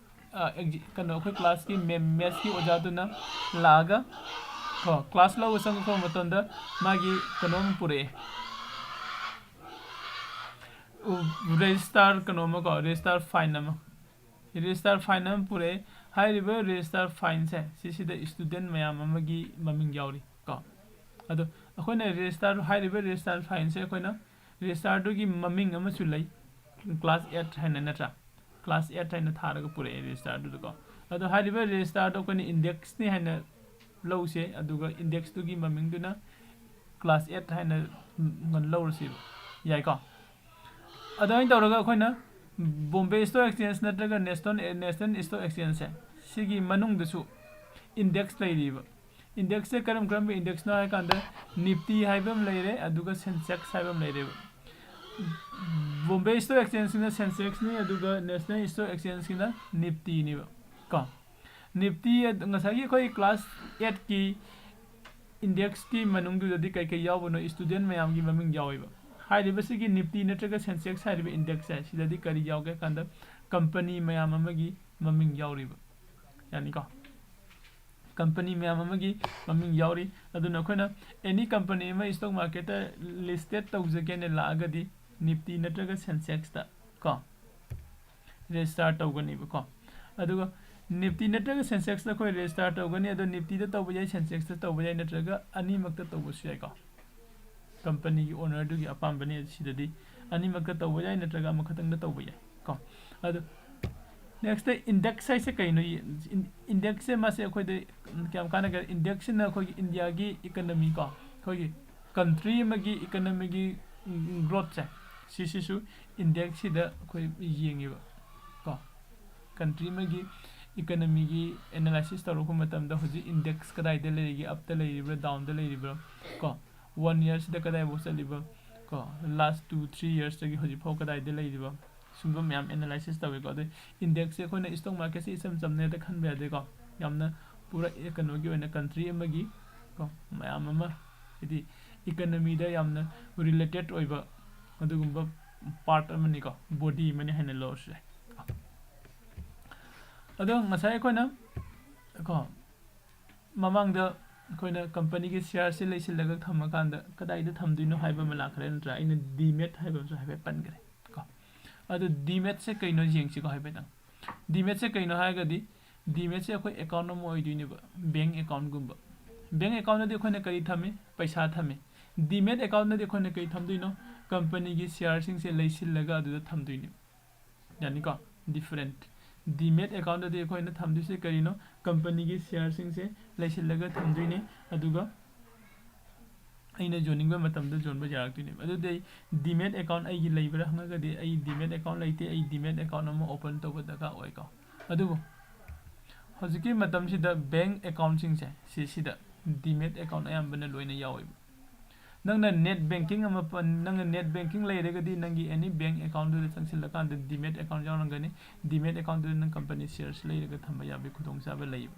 ꯑ, ꯑꯦꯛꯖꯤ-, ꯀꯩꯅꯣ, ꯑꯩꯈꯣꯏ ꯀ꯭ꯂꯥꯁꯀꯤ ꯃꯦꯝ, ꯃꯦꯠꯁꯀꯤ ꯑꯣꯖꯥꯗꯨꯅ ꯂꯥꯛꯑꯒ ꯀꯣ, ꯀ꯭ꯂꯥꯁ ꯂꯧꯕ ꯆꯪꯉꯛꯄ ꯃꯇꯝꯗ ꯃꯥꯒꯤ ꯀꯩꯅꯣꯝ ꯄꯨꯔꯛꯑꯦ, ꯔꯦꯖꯤꯁꯇꯥꯔ ꯀꯩꯅꯣ ꯑꯃ ꯀꯣ, ꯔꯦꯖꯤꯁꯇꯥꯔ ꯐꯥꯏꯟ ꯑꯃ, ꯔꯦꯖꯤꯁꯇꯥꯔ ꯐꯥꯏꯟ ꯑꯃ ꯄꯨꯔꯛꯑꯦ꯫ ꯍꯥꯏꯔꯤꯕ ꯔꯦꯖꯤꯁꯇꯥꯔ ꯐꯥꯏꯟꯁꯦ ꯁꯤꯁꯤꯗ ꯁ꯭ꯇꯨꯗꯦꯟ ꯃꯌꯥꯝ ꯑꯃꯒꯤ ꯃꯃꯤꯡ ꯌꯥꯎꯔꯤ ꯀꯣ꯫ ꯑꯗꯣ ꯑꯩꯈꯣꯏꯅ ꯔꯦꯖꯤꯁꯇꯥꯔ, ꯍꯥꯏꯔꯤꯕ ꯔꯦꯖꯤꯁꯇꯥꯔ ꯐꯥꯏꯟꯁꯦ ꯑꯩꯈꯣꯏꯅ, ꯔꯦꯖꯤꯁꯇꯥꯔꯗꯨꯒꯤ ꯃꯃꯤꯡ ꯑꯃꯁꯨ ꯂꯩ, ꯀ꯭ꯂꯥꯁ ꯑꯦꯠ ꯍꯥꯏꯅ, ꯅꯠꯇ꯭ꯔꯥ? ꯀ꯭ꯂꯥꯁ ꯑꯦꯠ ꯍꯥꯏꯅ ꯊꯥꯔꯒ ꯄꯨꯔꯛꯑꯦ ꯔꯦꯖꯤꯁꯇꯥꯔꯗꯨꯗꯀꯣ꯫ ꯑꯗꯣ ꯍꯥꯏꯔꯤꯕ ꯔꯦꯖꯤꯁꯇꯥꯔꯗꯣ ꯑꯩꯈꯣꯏꯅ ꯏꯟꯗꯦꯛꯁꯅꯤ ꯍꯥꯏꯅ ꯂꯧꯁꯦ, ꯑꯗꯨꯒ ꯏꯟꯗꯦꯛꯁꯇꯨꯒꯤ ꯃꯃꯤꯡꯗꯨꯅ ꯀ꯭ꯂꯥꯁ ꯑꯦꯠ ꯍꯥꯏꯅ, ꯎꯝ, ꯂꯧꯔꯁꯦꯕ꯫ ꯌꯥꯏꯀꯣ? ꯑꯗꯨꯃꯥꯏꯅ ꯇꯧꯔꯒ ꯑꯩꯈꯣꯏꯅ ꯕꯣꯝꯕꯦ ꯁ꯭ꯇꯣꯛ ꯑꯦꯛꯁꯆꯦꯟꯖ ꯅꯠꯇ꯭ꯔꯒ ꯅꯦꯁꯅꯦꯜ, ꯅꯦꯁꯅꯦꯜ ꯁ꯭ꯇꯣꯛ ꯑꯦꯛꯁꯆꯦꯟꯖꯁꯦ, ꯁꯤꯒꯤ ꯃꯅꯨꯡꯗꯁꯨ ꯏꯟꯗꯦꯛꯁ ꯂꯩꯔꯤꯕ꯫ ꯏꯟꯗꯦꯛꯁꯁꯦ ꯀꯔꯝ ꯀꯔꯝꯕ ꯏꯟꯗꯦꯛꯁꯅꯣ ꯍꯥꯏ ꯀꯥꯟꯗ ꯅꯤꯐꯇꯤ ꯍꯥꯏꯕ ꯑꯃ ꯂꯩꯔꯦ, ꯑꯗꯨꯒ ꯁꯦꯟꯁꯦꯛꯁ ꯍꯥꯏꯕ ꯑꯃ ꯂꯩꯔꯦꯕ꯫ ꯕꯣꯝꯕꯦ ꯁ꯭ꯇꯣꯛ ꯑꯦꯛꯁꯆꯦꯟꯖꯁꯤꯅ ꯁꯦꯟꯁꯦꯛꯁꯅꯤ, ꯑꯗꯨꯒ ꯅꯦꯁꯅꯦꯜ ꯁ꯭ꯇꯣꯛ ꯑꯦꯛꯁꯆꯦꯟꯖꯁꯤꯅ ꯅꯤꯐꯇꯤꯅꯦꯕ ꯀꯣ꯫ ꯅꯤꯐꯇꯤ ꯑꯗ-, ꯉꯁꯥꯏꯒꯤ ꯑꯩꯈꯣꯏ ꯀ꯭ꯂꯥꯁ ꯑꯦꯠꯀꯤ ꯏꯟꯗꯦꯛꯁꯀꯤ ꯃꯅꯨꯡꯗꯨꯗꯗꯤ ꯀꯩꯀꯩ ꯌꯥꯎꯕꯅꯣ? ꯁ꯭ꯇꯨꯗꯦꯟ ꯃꯌꯥꯝꯒꯤ ꯃꯃꯤꯡ ꯌꯥꯎꯋꯦꯕ꯫ ꯍꯥꯏꯔꯤꯕꯁꯤꯒꯤ ꯅꯤꯐꯇꯤ ꯅꯠꯇ꯭ꯔꯒ ꯁꯦꯟꯁꯦꯛꯁ ꯍꯥꯏꯔꯤꯕ ꯏꯟꯗꯦꯛꯁꯁꯦ, ꯁꯤꯗꯗꯤ ꯀꯔꯤ ꯌꯥꯎꯒꯦ ꯍꯥꯏ ꯀꯥꯟꯗ ꯀꯝꯄꯅꯤ ꯃꯌꯥꯝ ꯑꯃꯒꯤ ꯃꯃꯤꯡ ꯌꯥꯎꯔꯤꯕ꯫ ꯌꯥꯅꯤꯀꯣ? ꯀꯝꯄꯅꯤ ꯃꯌꯥꯝ ꯑꯃꯒꯤ ꯃꯃꯤꯡ ꯌꯥꯎꯔꯤ꯫ ꯑꯗꯨꯅ ꯑꯩꯈꯣꯏꯅ ꯑꯦꯅꯤ ꯀꯝꯄꯅꯤ ꯑꯃ ꯁ꯭ꯇꯣꯛ ꯃꯥꯔꯀꯦꯠꯇ ꯂꯤꯁꯇꯦꯠ ꯇꯧꯖꯒꯦꯅ ꯂꯥꯛꯑꯒꯗꯤ ꯅꯤꯐꯇꯤ ꯅꯠꯇ꯭ꯔꯒ ꯁꯦꯟꯁꯦꯛꯁꯇ ꯀꯣ, ꯔꯦꯖꯤꯁꯇꯥꯔ ꯇꯧꯒꯅꯤꯕꯀꯣ꯫ ꯑꯗꯨꯒ ꯅꯤꯐꯇꯤ ꯅꯠꯇ꯭ꯔꯒ ꯁꯦꯟꯁꯦꯛꯁꯇ ꯑꯩꯈꯣꯏ ꯔꯦꯖꯤꯁꯇꯥꯔ ꯇꯧꯒꯅꯤ꯫ ꯑꯗꯣ ꯅꯤꯐꯇꯤꯗ ꯇꯧꯕ ꯌꯥꯏ, ꯁꯦꯟꯁꯦꯛꯁꯇ ꯇꯧꯕ ꯌꯥꯏ, ꯅꯠꯇ꯭ꯔꯒ ꯑꯅꯤꯃꯛꯇ ꯇꯧꯕꯁꯨ ꯌꯥꯏꯀꯣ꯫ ꯀꯝꯄꯅꯤꯒꯤ ꯑꯣꯅꯔꯗꯨꯒꯤ ꯑꯄꯥꯝꯕꯅꯤ꯫ ꯁꯤꯗꯗꯤ ꯑꯅꯤꯃꯛꯇ ꯇꯧꯕ ꯌꯥꯏ, ꯅꯠꯇ꯭ꯔꯒ ꯑꯃꯈꯛꯇꯪꯗ ꯇꯧꯕ ꯌꯥꯏ ꯀꯣ꯫ ꯑꯗꯣ ꯅꯦꯛꯁꯇ ꯏꯟꯗꯦꯛꯁ ꯍꯥꯏꯁꯦ ꯀꯩꯅꯣ? ꯏꯟꯗꯦꯛꯁꯁꯦ ꯃꯥꯁꯦ ꯑꯩꯈꯣꯏꯗ ꯀꯌꯥꯝ ꯀꯥꯟꯅꯒꯦ? ꯏꯟꯗꯦꯛꯁꯁꯤꯅ ꯑꯩꯈꯣꯏꯒꯤ ꯏꯟꯗꯤꯌꯥꯒꯤ ꯏꯀꯅꯃꯤ ꯀꯣ, ꯑꯩꯈꯣꯏꯒꯤ ꯀꯟꯇ꯭ꯔꯤ ꯑꯃꯒꯤ ꯏꯀꯅꯃꯤꯒꯤ ꯒ꯭ꯔꯣꯠꯁꯦ, ꯁꯤꯁꯤꯁꯨ ꯏꯟꯗꯦꯛꯁꯁꯤꯗ ꯑꯩꯈꯣꯏ ꯌꯦꯡꯉꯦꯕ ꯀꯣ꯫ ꯀꯟꯇ꯭ꯔꯤ ꯑꯃꯒꯤ ꯏꯀꯅꯃꯤꯒꯤ ꯑꯦꯅꯥꯂꯥꯏꯁꯤꯁ ꯇꯧꯔꯛꯄ ꯃꯇꯝꯗ ꯍꯧꯖꯤꯛ ꯏꯟꯗꯦꯛꯁ ꯀꯗꯥꯏꯗ ꯂꯩꯔꯤꯒꯦ, ꯑꯞꯇ ꯂꯩꯔꯤꯕ꯭ꯔꯥ, ꯗꯥꯎꯟꯗ ꯂꯩꯔꯤꯕ꯭ꯔꯥ ꯀꯣ, ꯋꯥꯟ ꯌꯔꯁꯤꯗ ꯀꯗꯥꯏꯐꯥꯎ ꯆꯠꯂꯤꯕ ꯀꯣ, ꯂꯥꯁ ꯇꯨ ꯊ꯭ꯔꯤ ꯌꯔꯁꯇꯒꯤ ꯍꯧꯖꯤꯛ ꯐꯥꯎ ꯀꯗꯥꯏꯗ ꯂꯩꯔꯤꯕ, ꯁꯨꯝꯕ ꯃꯌꯥꯝ ꯑꯦꯅꯥꯂꯥꯏꯁꯤꯁ ꯇꯧꯋꯤꯀꯣ꯫ ꯑꯗꯨ ꯏꯟꯗꯦꯛꯁꯁꯦ ꯑꯩꯈꯣꯏꯅ ꯏꯁꯇꯣꯛ ꯃꯥꯔꯀꯦꯠꯁꯦ ꯏꯆꯝ ꯆꯝꯅ ꯍꯦꯛꯇ ꯈꯟꯕ ꯌꯥꯗꯦꯀꯣ꯫ ꯌꯥꯝꯅ ꯄꯨꯔꯥ ꯀꯩꯅꯣꯒꯤ ꯑꯣꯏꯅ ꯀꯟꯇ꯭ꯔꯤ ꯑꯃꯒꯤ ꯀꯣ, ꯃꯌꯥꯝ ꯑꯃ, ꯍꯥꯏꯗꯤ ꯏꯀꯅꯃꯤꯗ ꯌꯥꯝꯅ ꯔꯤꯂꯦꯇꯦꯠ ꯑꯣꯏꯕ ꯑꯗꯨꯒꯨꯝꯕ ꯄꯥꯔꯠ ꯑꯃꯅꯤꯀꯣ, ꯕꯣꯗꯤ ꯑꯃꯅꯤ ꯍꯥꯏꯅ ꯂꯧꯔꯁꯨ ꯌꯥꯏ꯫ ꯑꯗꯣ ꯉꯁꯥꯏ ꯑꯩꯈꯣꯏꯅ ꯀꯣ, ꯃꯃꯥꯡꯗ ꯑꯩꯈꯣꯏꯅ ꯀꯝꯄꯅꯤꯒꯤ ꯁꯤꯌꯥꯔꯁꯦ ꯂꯩꯁꯤꯜꯂꯒ ꯊꯝꯃꯀꯥꯟꯗ ꯀꯗꯥꯏꯗ ꯊꯝꯗꯣꯏꯅꯣ ꯍꯥꯏꯕ ꯑꯃ ꯂꯥꯛꯈ꯭ꯔꯦ ꯅꯠꯇ꯭ꯔꯥ? ꯑꯩꯅ ꯗꯤꯃꯦꯠ ꯍꯥꯏꯕ ꯑꯃꯁꯨ ꯍꯥꯏꯐꯦꯠ ꯄꯟꯈ꯭ꯔꯦ ꯀꯣ꯫ ꯑꯗꯣ ꯗꯤꯃꯦꯠꯁꯦ ꯀꯩꯅꯣ ꯌꯦꯡꯁꯤꯀꯣ ꯍꯥꯏꯐꯦꯠꯇꯪ꯫ ꯗꯤꯃꯦꯠꯁꯦ ꯀꯩꯅꯣ ꯍꯥꯏꯔꯒꯗꯤ, ꯗꯤꯃꯦꯠꯁꯦ ꯑꯩꯈꯣꯏ ꯑꯦꯀꯥꯎꯟ ꯑꯃ ꯑꯣꯏꯗꯣꯏꯅꯦꯕ, ꯕꯦꯡ ꯑꯦꯀꯥꯎꯟꯒꯨꯝꯕ꯫ ꯕꯦꯡ ꯑꯦꯀꯥꯎꯟꯗꯗꯤ ꯑꯩꯈꯣꯏꯅ ꯀꯔꯤ ꯊꯝꯃꯤ? ꯄꯩꯁꯥ ꯊꯝꯃꯤ꯫ ꯗꯤꯃꯦꯠ ꯑꯦꯀꯥꯎꯟꯗꯗꯤ ꯑꯩꯈꯣꯏꯅ ꯀꯔꯤ ꯊꯝꯗꯣꯏꯅꯣ? ꯀꯝꯄꯅꯤꯒꯤ ꯁꯤꯌꯥꯔꯁꯤꯡꯁꯦ ꯂꯩꯁꯤꯜꯂꯒ ꯑꯗꯨꯗ ꯊꯝꯗꯣꯏꯅꯦꯕ꯫ ꯌꯥꯅꯤꯀꯣ? ꯗꯤꯐꯔꯦꯟꯠ꯫ ꯗꯤꯃꯦꯠ ꯑꯦꯀꯥꯎꯟꯗꯗꯤ ꯑꯩꯈꯣꯏꯅ ꯊꯝꯗꯣꯏꯁꯦ ꯀꯔꯤꯅꯣ? ꯀꯝꯄꯅꯤꯒꯤ ꯁꯤꯌꯥꯔꯁꯤꯡꯁꯦ ꯂꯩꯁꯤꯜꯂꯒ ꯊꯝꯗꯣꯏꯅꯦ꯫ ꯑꯗꯨꯒ ꯑꯩꯅ ꯌꯣꯟꯅꯤꯡꯕ ꯃꯇꯝꯗ ꯌꯣꯟꯕ ꯌꯥꯔꯛꯇꯣꯏꯅꯦꯕ꯫ ꯑꯗꯨꯗꯤ ꯑꯩ ꯗꯤꯃꯦꯠ ꯑꯦꯀꯥꯎꯟ ꯑꯩꯒꯤ ꯂꯩꯕ꯭ꯔꯥ ꯍꯪꯉꯒꯗꯤ, ꯑꯩ ꯗꯤꯃꯦꯠ ꯑꯦꯀꯥꯎꯟ ꯂꯩꯇꯦ, ꯑꯩ ꯗꯤꯃꯦꯠ ꯑꯦꯀꯥꯎꯟ ꯑꯃ ꯑꯣꯄꯟ ꯇꯧꯕ ꯗꯔꯀꯥꯔ ꯑꯣꯏꯀꯣ꯫ ꯑꯗꯨꯕꯨ ꯍꯧꯖꯤꯛꯀꯤ ꯃꯇꯝꯁꯤꯗ ꯕꯦꯡ ꯑꯦꯀꯥꯎꯟꯁꯤꯡꯁꯦ ꯁꯤꯁꯤꯗ ꯗꯤꯃꯦꯠ ꯑꯦꯀꯥꯎꯟ ꯑꯌꯥꯝꯕꯅ ꯂꯣꯏꯅ ꯌꯥꯎꯋꯦꯕ꯫ ꯅꯪꯅ ꯅꯦꯠ ꯕꯦꯡꯀꯤꯡ ꯑꯃ ꯄ-, ꯅꯪꯅ ꯅꯦꯠ ꯕꯦꯡꯀꯤꯡ ꯂꯩꯔꯒꯗꯤ ꯅꯪꯒꯤ ꯑꯦꯅꯤ ꯕꯦꯡ ꯑꯦꯀꯥꯎꯟꯗꯨꯗ ꯆꯪꯁꯤꯜꯂꯀꯥꯟꯗ ꯗꯤꯃꯦꯠ ꯑꯦꯀꯥꯎꯟ ꯌꯥꯎꯔꯝꯒꯅꯤ꯫ ꯗꯤꯃꯦꯠ ꯑꯦꯀꯥꯎꯟꯗꯨꯗ ꯅꯪ ꯀꯝꯄꯅꯤ ꯁꯤꯌꯔꯁ ꯂꯩꯔꯒ ꯊꯝꯕ ꯌꯥꯕꯒꯤ ꯈꯨꯗꯣꯡꯆꯥꯕ ꯂꯩꯌꯦꯕ꯫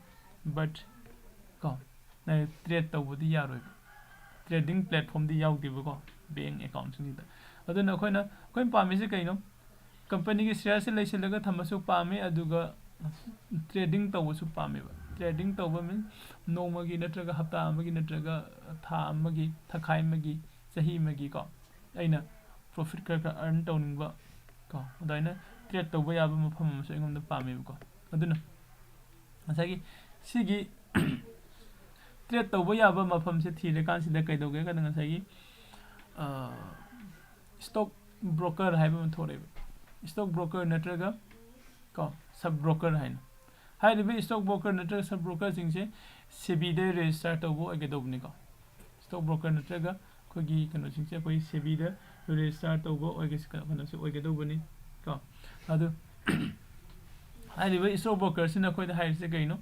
ꯕꯠ ꯀꯣ, ꯅꯪ ꯇ꯭ꯔꯦꯠ ꯇꯧꯕꯗꯤ ꯌꯥꯔꯣꯏꯕ꯫ ꯇ꯭ꯔꯦꯗꯤꯡ ꯄ꯭ꯂꯦꯠꯐꯣꯝꯗꯤ ꯌꯥꯎꯗꯦꯕꯀꯣ ꯕꯦꯡ ꯑꯦꯀꯥꯎꯟꯁꯤꯡꯁꯤꯗ꯫ ꯑꯗꯨꯅ ꯑꯩꯈꯣꯏꯅ, ꯑꯩꯈꯣꯏꯅ ꯄꯥꯝꯃꯤꯁꯦ ꯀꯩꯅꯣ? ꯀꯝꯄꯅꯤꯒꯤ ꯁꯤꯌꯔꯁꯦ ꯂꯩꯁꯤꯜꯂꯒ ꯊꯝꯕꯁꯨ ꯄꯥꯝꯃꯤ, ꯑꯗꯨꯒ ꯇ꯭ꯔꯦꯗꯤꯡ ꯇꯧꯕꯁꯨ ꯄꯥꯝꯃꯦꯕ꯫ ꯇ꯭ꯔꯦꯗꯤꯡ ꯇꯧꯕ ꯃꯤꯟꯁ ꯅꯣꯡꯃꯒꯤ ꯅꯠꯇ꯭ꯔꯒ ꯍꯞꯇꯥ ꯑꯃꯒꯤ ꯅꯠꯇ꯭ꯔꯒ ꯊꯥ ꯑꯃꯒꯤ, ꯊꯥꯈꯥꯏ ꯑꯃꯒꯤ, ꯆꯍꯤ ꯑꯃꯒꯤ ꯀꯣ, ꯑꯩꯅ ꯄ꯭ꯔꯣꯐꯤꯠ ꯈꯔ ꯈꯔ ꯑꯔꯟ ꯇꯧꯅꯤꯡꯕ ꯀꯣ, ꯑꯗꯨꯃꯥꯏꯅ ꯇ꯭ꯔꯦꯠ ꯇꯧꯕ ꯌꯥꯕ ꯃꯐꯝ ꯑꯃꯁꯨ ꯑꯩꯉꯣꯟꯗ ꯄꯥꯝꯃꯦꯕꯀꯣ꯫ ꯑꯗꯨꯅ ꯉꯁꯥꯏꯒꯤ ꯁꯤꯒꯤ ꯇ꯭ꯔꯦꯠ ꯇꯧꯕ ꯌꯥꯕ ꯃꯐꯝꯁꯦ ꯊꯤꯔꯀꯥꯟꯁꯤꯗ ꯀꯩꯗꯧꯒꯦ ꯀꯥꯟꯗ ꯉꯁꯥꯏꯒꯤ ꯏꯁꯇꯣꯛ ꯕ꯭ꯔꯣꯀꯔ ꯍꯥꯏꯕ ꯑꯃ ꯊꯣꯛꯂꯛꯑꯦꯕ꯫ ꯏꯁꯇꯣꯛ ꯕ꯭ꯔꯣꯀꯔ ꯅꯠꯇ꯭ꯔꯒ ꯀꯣ ꯁꯕ ꯕ꯭ꯔꯣꯀꯔ ꯍꯥꯏꯅ꯫ ꯍꯥꯏꯔꯤꯕ ꯏꯁꯇꯣꯛ ꯕ꯭ꯔꯣꯀꯔ ꯅꯠꯇ꯭ꯔꯒ ꯁꯕ ꯕ꯭ꯔꯣꯀꯔꯁꯤꯡꯁꯦ ꯁꯦꯕꯤꯗ ꯔꯦꯖꯤꯁꯇꯥꯔ ꯇꯧꯕ ꯑꯣꯏꯒꯗꯧꯕꯅꯤꯀꯣ꯫ ꯏꯁꯇꯣꯛ ꯕ꯭ꯔꯣꯀꯔ ꯅꯠꯇ꯭ꯔꯒ ꯑꯩꯈꯣꯏꯒꯤ ꯀꯩꯅꯣꯁꯤꯡꯁꯦ ꯑꯩꯈꯣꯏ ꯁꯦꯕꯤꯗ ꯔꯦꯖꯤꯁꯇꯥꯔ ꯇꯧꯕ ꯑꯣꯏꯒꯁꯤ ꯀꯩꯅꯣꯁꯦ ꯑꯣꯏꯒꯗꯧꯕꯅꯤ ꯀꯣ꯫ ꯑꯗꯨ ꯍꯥꯏꯔꯤꯕ ꯏꯁꯇꯣꯛ ꯕ꯭ꯔꯣꯀꯔꯁꯤꯅ ꯑꯩꯈꯣꯏꯗ ꯍꯥꯏꯔꯤꯁꯦ ꯀꯩꯅꯣ?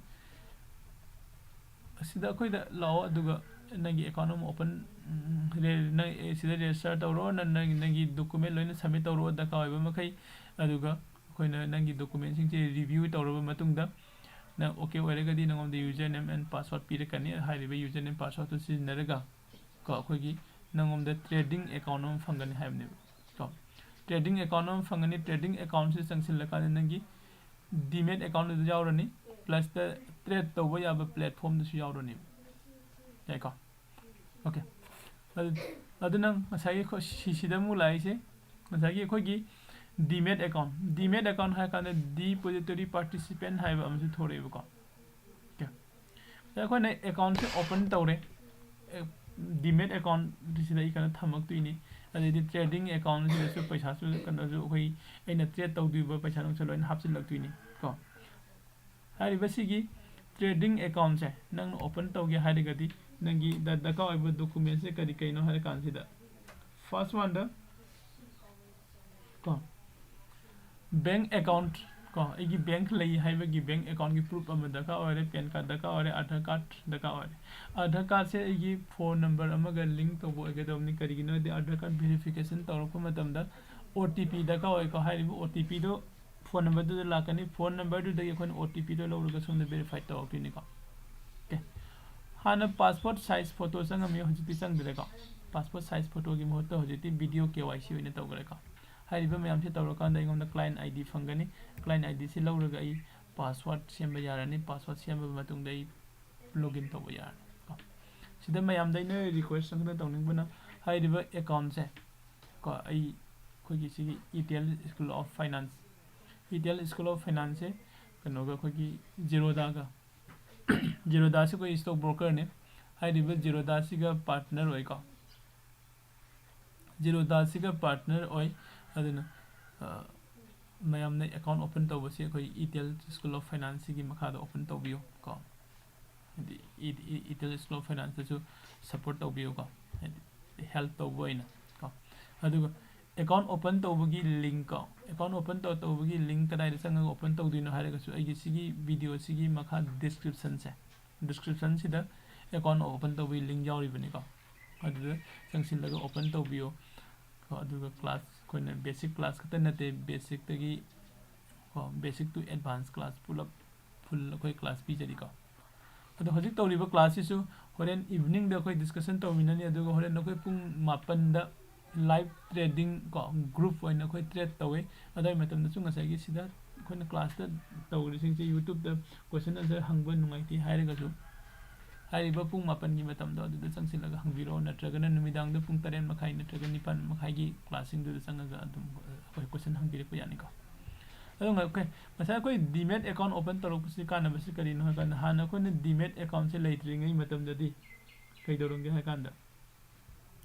ꯑꯁꯤꯗ ꯑꯩꯈꯣꯏꯗ ꯂꯥꯛꯑꯣ, ꯑꯗꯨꯒ ꯅꯪꯒꯤ ꯑꯦꯀꯥꯎꯟ ꯑꯃ ꯑꯣꯄꯟ, ꯅꯪ ꯁꯤꯗ ꯔꯦꯖꯤꯁꯇꯥꯔ ꯇꯧꯔꯣ, ꯅꯪ ꯅꯪ ꯅꯪꯒꯤ ꯗꯣꯀꯨꯃꯦꯟ ꯂꯣꯏꯅ ꯁꯕꯃꯤꯠ ꯇꯧꯔꯣ ꯗꯔꯀꯥꯔ ꯑꯣꯏꯕ ꯃꯈꯩ꯫ ꯑꯗꯨꯒ ꯑꯩꯈꯣꯏꯅ ꯅꯪꯒꯤ ꯗꯣꯀꯨꯃꯦꯟꯁꯤꯡꯁꯦ ꯔꯤꯚ꯭ꯌꯨ ꯇꯧꯔꯕ ꯃꯇꯨꯡꯗ ꯅꯪ ꯑꯣꯀꯦ ꯑꯣꯏꯔꯒꯗꯤ ꯅꯉꯣꯟꯗ ꯌꯨꯖꯔ ꯅꯦꯝ ꯑꯦꯟ ꯄꯥꯁꯋꯥꯔꯗ ꯄꯤꯔꯛꯀꯅꯤ꯫ ꯍꯥꯏꯔꯤꯕ ꯌꯨꯖꯔ ꯅꯦꯝ ꯄꯥꯁꯋꯥꯔꯗꯇꯨ ꯁꯤꯖꯤꯟꯅꯔꯒ ꯀꯣ ꯑꯩꯈꯣꯏꯒꯤ ꯅꯪꯉꯣꯟꯗ ꯇ꯭ꯔꯦꯗꯤꯡ ꯑꯦꯀꯥꯎꯟ ꯑꯃ ꯐꯪꯒꯅꯤ ꯍꯥꯏꯕꯅꯦꯕ ꯀꯣ꯫ ꯇ꯭ꯔꯦꯗꯤꯡ ꯑꯦꯀꯥꯎꯟ ꯑꯃ ꯐꯪꯒꯅꯤ꯫ ꯇ꯭ꯔꯦꯗꯤꯡ ꯑꯦꯀꯥꯎꯟꯁꯤ ꯆꯪꯁꯤꯜꯂꯀꯥꯟꯗ ꯅꯪꯒꯤ ꯗꯤꯃꯦꯠ ꯑꯦꯀꯥꯎꯟꯗꯨꯗ ꯌꯥꯎꯔꯅꯤ, ꯄ꯭ꯂꯁꯇ ꯇ꯭ꯔꯦꯠ ꯇꯧꯕ ꯌꯥꯕ ꯄ꯭ꯂꯦꯠꯐꯣꯝꯗꯨꯁꯨ ꯌꯥꯎꯔꯅꯦꯕ꯫ ꯌꯥꯏꯀꯣ? ꯑꯣꯀꯦ꯫ ꯑꯗꯨ ꯑꯗꯨ ꯅꯪ ꯉꯁꯥꯏꯒꯤ ꯈꯣ-, ꯁꯤ-, ꯁꯤꯗ ꯑꯃꯨꯛ ꯂꯥꯛꯏꯁꯦ ꯉꯁꯥꯏꯒꯤ ꯑꯩꯈꯣꯏꯒꯤ ꯗꯤꯃꯦꯠ ꯑꯦꯀꯥꯎꯟ꯫ ꯗꯤꯃꯦꯠ ꯑꯦꯀꯥꯎꯟ ꯍꯥꯏꯔ ꯀꯥꯟꯗ ꯗꯤꯄꯣꯖꯤꯇꯣꯔꯤ ꯄꯥꯔꯇꯤꯁꯤꯄꯦꯟ ꯍꯥꯏꯕ ꯑꯃꯁꯨ ꯊꯣꯔꯛꯑꯦꯕꯀꯣ꯫ ꯑꯣꯀꯦ꯫ ꯑꯩꯈꯣꯏꯅ ꯑꯦꯀꯥꯎꯟꯁꯦ ꯑꯣꯄꯟ ꯇꯧꯔꯦ꯫ ꯗꯤꯃꯦꯠ ꯑꯦꯀꯥꯎꯟꯁꯤꯗ ꯑꯩ ꯀꯩꯅꯣ ꯊꯝꯃꯛꯇꯣꯏꯅꯤ꯫ ꯑꯗꯩꯗꯤ ꯇ꯭ꯔꯦꯗꯤꯡ ꯑꯦꯀꯥꯎꯟꯁꯤꯗꯁꯨ ꯄꯩꯁꯥꯁꯨ ꯀꯩꯅꯣꯁꯨ ꯑꯩꯈꯣꯏ ꯑꯩꯅ ꯇ꯭ꯔꯦꯠ ꯇꯧꯗꯣꯏꯕ ꯄꯩꯁꯥ ꯅꯨꯡꯁꯥ ꯂꯣꯏꯅ ꯍꯥꯞꯆꯤꯜꯂꯛꯇꯣꯏꯅꯤ ꯀꯣ꯫ ꯍꯥꯏꯔꯤꯕ ꯁꯤꯒꯤ ꯇ꯭ꯔꯦꯗꯤꯡ ꯑꯦꯀꯥꯎꯟꯁꯦ ꯅꯪꯅ ꯑꯣꯄꯟ ꯇꯧꯒꯦ ꯍꯥꯏꯔꯒꯗꯤ ꯅꯪꯒꯤ ꯗ-, ꯗꯔꯀꯥꯔ ꯑꯣꯏꯕ ꯗꯣꯀꯨꯃꯦꯟꯁꯦ ꯀꯔꯤ ꯀꯔꯤꯅꯣ ꯍꯥꯏꯔ ꯀꯥꯟꯁꯤꯗ ꯐꯥꯔꯁ ꯋꯥꯟꯗ ꯀꯣ ꯕꯦꯡ ꯑꯦꯀꯥꯎꯟ ꯀꯣ ꯑꯩꯒꯤ ꯕꯦꯡ ꯂꯩ ꯍꯥꯏꯕꯒꯤ ꯕꯦꯡ ꯑꯦꯀꯥꯎꯟꯒꯤ ꯄ꯭ꯔꯨꯐ ꯑꯃ ꯗꯔꯀꯥꯔ ꯑꯣꯏꯔꯦ, ꯄꯦꯟ ꯀꯥꯔꯗ ꯗꯔꯀꯥꯔ ꯑꯣꯏꯔꯦ, ꯑꯥꯙꯥꯔ ꯀꯥꯔꯗ ꯗꯔꯀꯥꯔ ꯑꯣꯏꯔꯦ꯫ ꯑꯥꯙꯥꯔ ꯀꯥꯔꯗꯁꯦ ꯑꯩꯒꯤ ꯐꯣꯟ ꯅꯝꯕꯔ ꯑꯃꯒ ꯂꯤꯡ ꯇꯧꯕ ꯑꯣꯏꯒꯗꯕꯅꯤ꯫ ꯀꯔꯤꯒꯤꯅꯣ ꯍꯥꯏꯗꯤ ꯑꯥꯙꯥꯔ ꯀꯥꯔꯗ ꯚꯦꯔꯤꯐꯤꯀꯦꯁꯟ ꯇꯧꯔꯛꯄ ꯃꯇꯝꯗ ꯑꯣ ꯇꯤ ꯄꯤ ꯗꯔꯀꯥꯔ ꯑꯣꯏꯀꯣ꯫ ꯍꯥꯏꯔꯤꯕ ꯑꯣ ꯇꯤ ꯄꯤꯗꯣ ꯐꯣꯟ ꯅꯝꯕꯔꯗꯨꯗ ꯂꯥꯛꯀꯅꯤ꯫ ꯐꯣꯟ ꯅꯝꯕꯔꯗꯨꯗꯒꯤ ꯑꯩꯈꯣꯏꯅ ꯑꯣ ꯇꯤ ꯄꯤꯗꯣ ꯂꯧꯔꯒ ꯁꯣꯝꯗ ꯚꯦꯔꯤꯐꯥꯏ ꯇꯧꯔꯛꯇꯣꯏꯅꯤꯀꯣ꯫ ꯑꯣꯀꯦ꯫ ꯍꯥꯟꯅ ꯄꯥꯁꯄꯣꯔꯠ ꯁꯥꯏꯖ ꯐꯣꯇꯣ ꯆꯪꯉꯝꯃꯤ, ꯍꯧꯖꯤꯛꯇꯤ ꯆꯪꯗ꯭ꯔꯦꯀꯣ꯫ ꯄꯥꯁꯄꯣꯔꯠ ꯁꯥꯏꯖ ꯐꯣꯇꯣꯒꯤ ꯃꯍꯨꯠꯇ ꯍꯧꯖꯤꯛꯇꯤ ꯚꯤꯗꯤꯑꯣ ꯀꯦ ꯋꯥꯏ ꯁꯤ ꯑꯣꯏꯅ ꯇꯧꯈ꯭ꯔꯦꯀꯣ꯫ ꯍꯥꯏꯔꯤꯕ ꯃꯌꯥꯝꯁꯦ ꯇꯧꯔꯀꯥꯟꯗ ꯑꯩꯉꯣꯟꯗ ꯀ꯭ꯂꯥꯏꯟ ꯑꯥꯏ ꯗꯤ ꯐꯪꯒꯅꯤ꯫ ꯀ꯭ꯂꯥꯏꯟ ꯑꯥꯏ ꯗꯤꯁꯤ ꯂꯧꯔꯒ ꯑꯩ ꯄꯥꯁꯋꯥꯔꯗ ꯁꯦꯝꯕ ꯌꯥꯔꯅꯤ꯫ ꯄꯥꯁꯋꯥꯔꯗ ꯁꯦꯝꯃꯕ ꯃꯇꯨꯡꯗ ꯑꯩ ꯂꯣꯒꯏꯟ ꯇꯧꯕ ꯌꯥꯔꯅꯤ ꯀꯣ꯫ ꯁꯤꯗ ꯃꯌꯥꯝꯗ ꯑꯩꯅ ꯔꯤꯀ꯭ꯋꯦꯁ ꯑꯃꯈꯛꯇ ꯇꯧꯅꯤꯡꯕꯅ ꯍꯥꯏꯔꯤꯕ ꯑꯦꯀꯥꯎꯟꯁꯦ ꯀꯣ ꯑꯩ ꯑꯩꯈꯣꯏꯒꯤ ꯁꯤꯒꯤ ꯏꯇꯦꯜ ꯁ꯭ꯀꯨꯜ ꯑꯣꯐ ꯐꯥꯏꯅꯥꯟꯁ, ꯏꯇꯦꯜ ꯁ꯭ꯀꯨꯜ ꯑꯣꯐ ꯐꯥꯏꯅꯥꯟꯁꯁꯦ ꯀꯩꯅꯣꯒ, ꯑꯩꯈꯣꯏꯒꯤ ꯖꯤꯔꯣꯗꯥꯒ꯫ ꯖꯤꯔꯣꯗꯥꯁꯤ ꯑꯩꯈꯣꯏ stock brokerꯅꯦ꯫ ꯍꯥꯏꯔꯤꯕ ꯖꯤꯔꯣꯗꯥꯁꯤꯒ partner ꯑꯣꯏꯀꯣ꯫ ꯖꯤꯔꯣꯗꯥꯁꯤꯒ partner ꯑꯣꯏ꯫ ꯑꯗꯨꯅ, ꯑ, ꯃꯌꯥꯝꯅ account open ꯇꯧꯕꯁꯤ ꯑꯩꯈꯣꯏ ꯏꯇꯦꯜ School of Financeꯁꯤꯒꯤ ꯃꯈꯥꯗ open ꯇꯧꯕꯤꯌꯨ ꯀꯣ꯫ ꯍꯥꯏꯗꯤ E-, E-, ꯏꯇꯦꯜ School of Financeꯇꯁꯨ support ꯇꯧꯕꯤꯌꯨ ꯀꯣ꯫ ꯍꯥꯏꯗꯤ help ꯇꯧꯕ ꯑꯣꯏꯅ ꯀꯣ꯫ ꯑꯗꯨꯒ account open ꯇꯧꯕꯒꯤ link ꯀꯣ꯫ Account open ꯇꯧ-, ꯇꯧꯕꯒꯤ link ꯀꯗꯥꯏꯗ ꯆꯪꯉꯒ open ꯇꯧꯗꯣꯏꯅꯣ ꯍꯥꯏꯔꯒꯁꯨ ꯑꯩꯒꯤ ꯁꯤꯒꯤ videoꯁꯤꯒꯤ ꯃꯈꯥ descriptionꯁꯦ, descriptionꯁꯤꯗ account open ꯇꯧꯕꯒꯤ link ꯌꯥꯎꯔꯤꯕꯅꯤꯀꯣ꯫ ꯑꯗꯨꯗ ꯆꯪꯁꯤꯜꯂꯒ open ꯇꯧꯕꯤꯌꯣ꯫ ꯀꯣ, ꯑꯗꯨꯒ class ꯑꯩꯈꯣꯏꯅ basic class ꯈꯛꯇ ꯅꯠꯇꯦ, basicꯇꯒꯤ, ꯀꯣ, basic to advance class ꯄꯨꯂꯞ full ꯑꯩꯈꯣꯏ class ꯄꯤꯖꯔꯤꯀꯣ꯫ ꯑꯗꯣ ꯍꯧꯖꯤꯛ ꯇꯧꯔꯤꯕ classꯁꯤꯁꯨ ꯍꯣꯔꯦꯟ eveningꯗ ꯑꯩꯈꯣꯏ discussion ꯇꯧꯃꯤꯟꯅꯅꯤ, ꯑꯗꯨꯒ ꯍꯣꯔꯦꯟ ꯑꯩꯈꯣꯏ ꯄꯨꯡ ꯃꯥꯄꯟꯗ live trading ꯀꯣ, group ꯑꯣꯏꯅ ꯑꯩꯈꯣꯏ trade ꯇꯧꯋꯤ꯫ ꯑꯗꯨꯒꯤ ꯃꯇꯝꯗꯁꯨ ꯉꯁꯥꯏꯒꯤ ꯁꯤꯗ ꯑꯩꯈꯣꯏꯅ classꯇ ꯇꯧꯔꯤꯁꯤꯡꯁꯦ YouTubeꯇ question answer ꯍꯪꯕ ꯅꯨꯡꯉꯥꯏꯇꯦ ꯍꯥꯏꯔꯒꯁꯨ, ꯍꯥꯏꯔꯤꯕ ꯄꯨꯡ ꯃꯥꯄꯟꯒꯤ ꯃꯇꯝꯗꯣ ꯑꯗꯨꯗ ꯆꯪꯁꯤꯜꯂꯒ ꯍꯪꯕꯤꯔꯛꯑꯣ, ꯅꯠꯇ꯭ꯔꯒꯅ ꯅꯨꯃꯤꯗꯥꯡꯗ ꯄꯨꯡ ꯇꯔꯦꯠ ꯃꯈꯥꯏ ꯅꯠꯇ꯭ꯔꯒ ꯅꯤꯄꯥꯟ ꯃꯈꯥꯏꯒꯤ classꯁꯤꯡꯗꯨꯗ ꯆꯪꯉꯒ ꯑꯗꯨꯝ ꯑꯩꯈꯣꯏ question ꯍꯪꯕꯤꯔꯛꯄ ꯌꯥꯅꯤꯀꯣ꯫ ꯑꯗꯨꯒ ꯑꯩꯈꯣꯏ ꯉꯁꯥꯏ ꯑꯩꯈꯣꯏ demat account open ꯇꯧꯔꯛꯄꯁꯤ ꯀꯥꯟꯅꯕꯁꯤ ꯀꯔꯤꯅꯣ ꯍꯥꯏ ꯀꯥꯟꯗ, ꯍꯥꯟꯅ ꯑꯩꯈꯣꯏꯅ demat accountꯁꯦ ꯂꯩꯇ꯭ꯔꯤꯉꯩ ꯃꯇꯝꯗꯗꯤ ꯀꯩꯗꯧꯔꯝꯒꯦ ꯍꯥꯏ ꯀꯥꯟꯗ,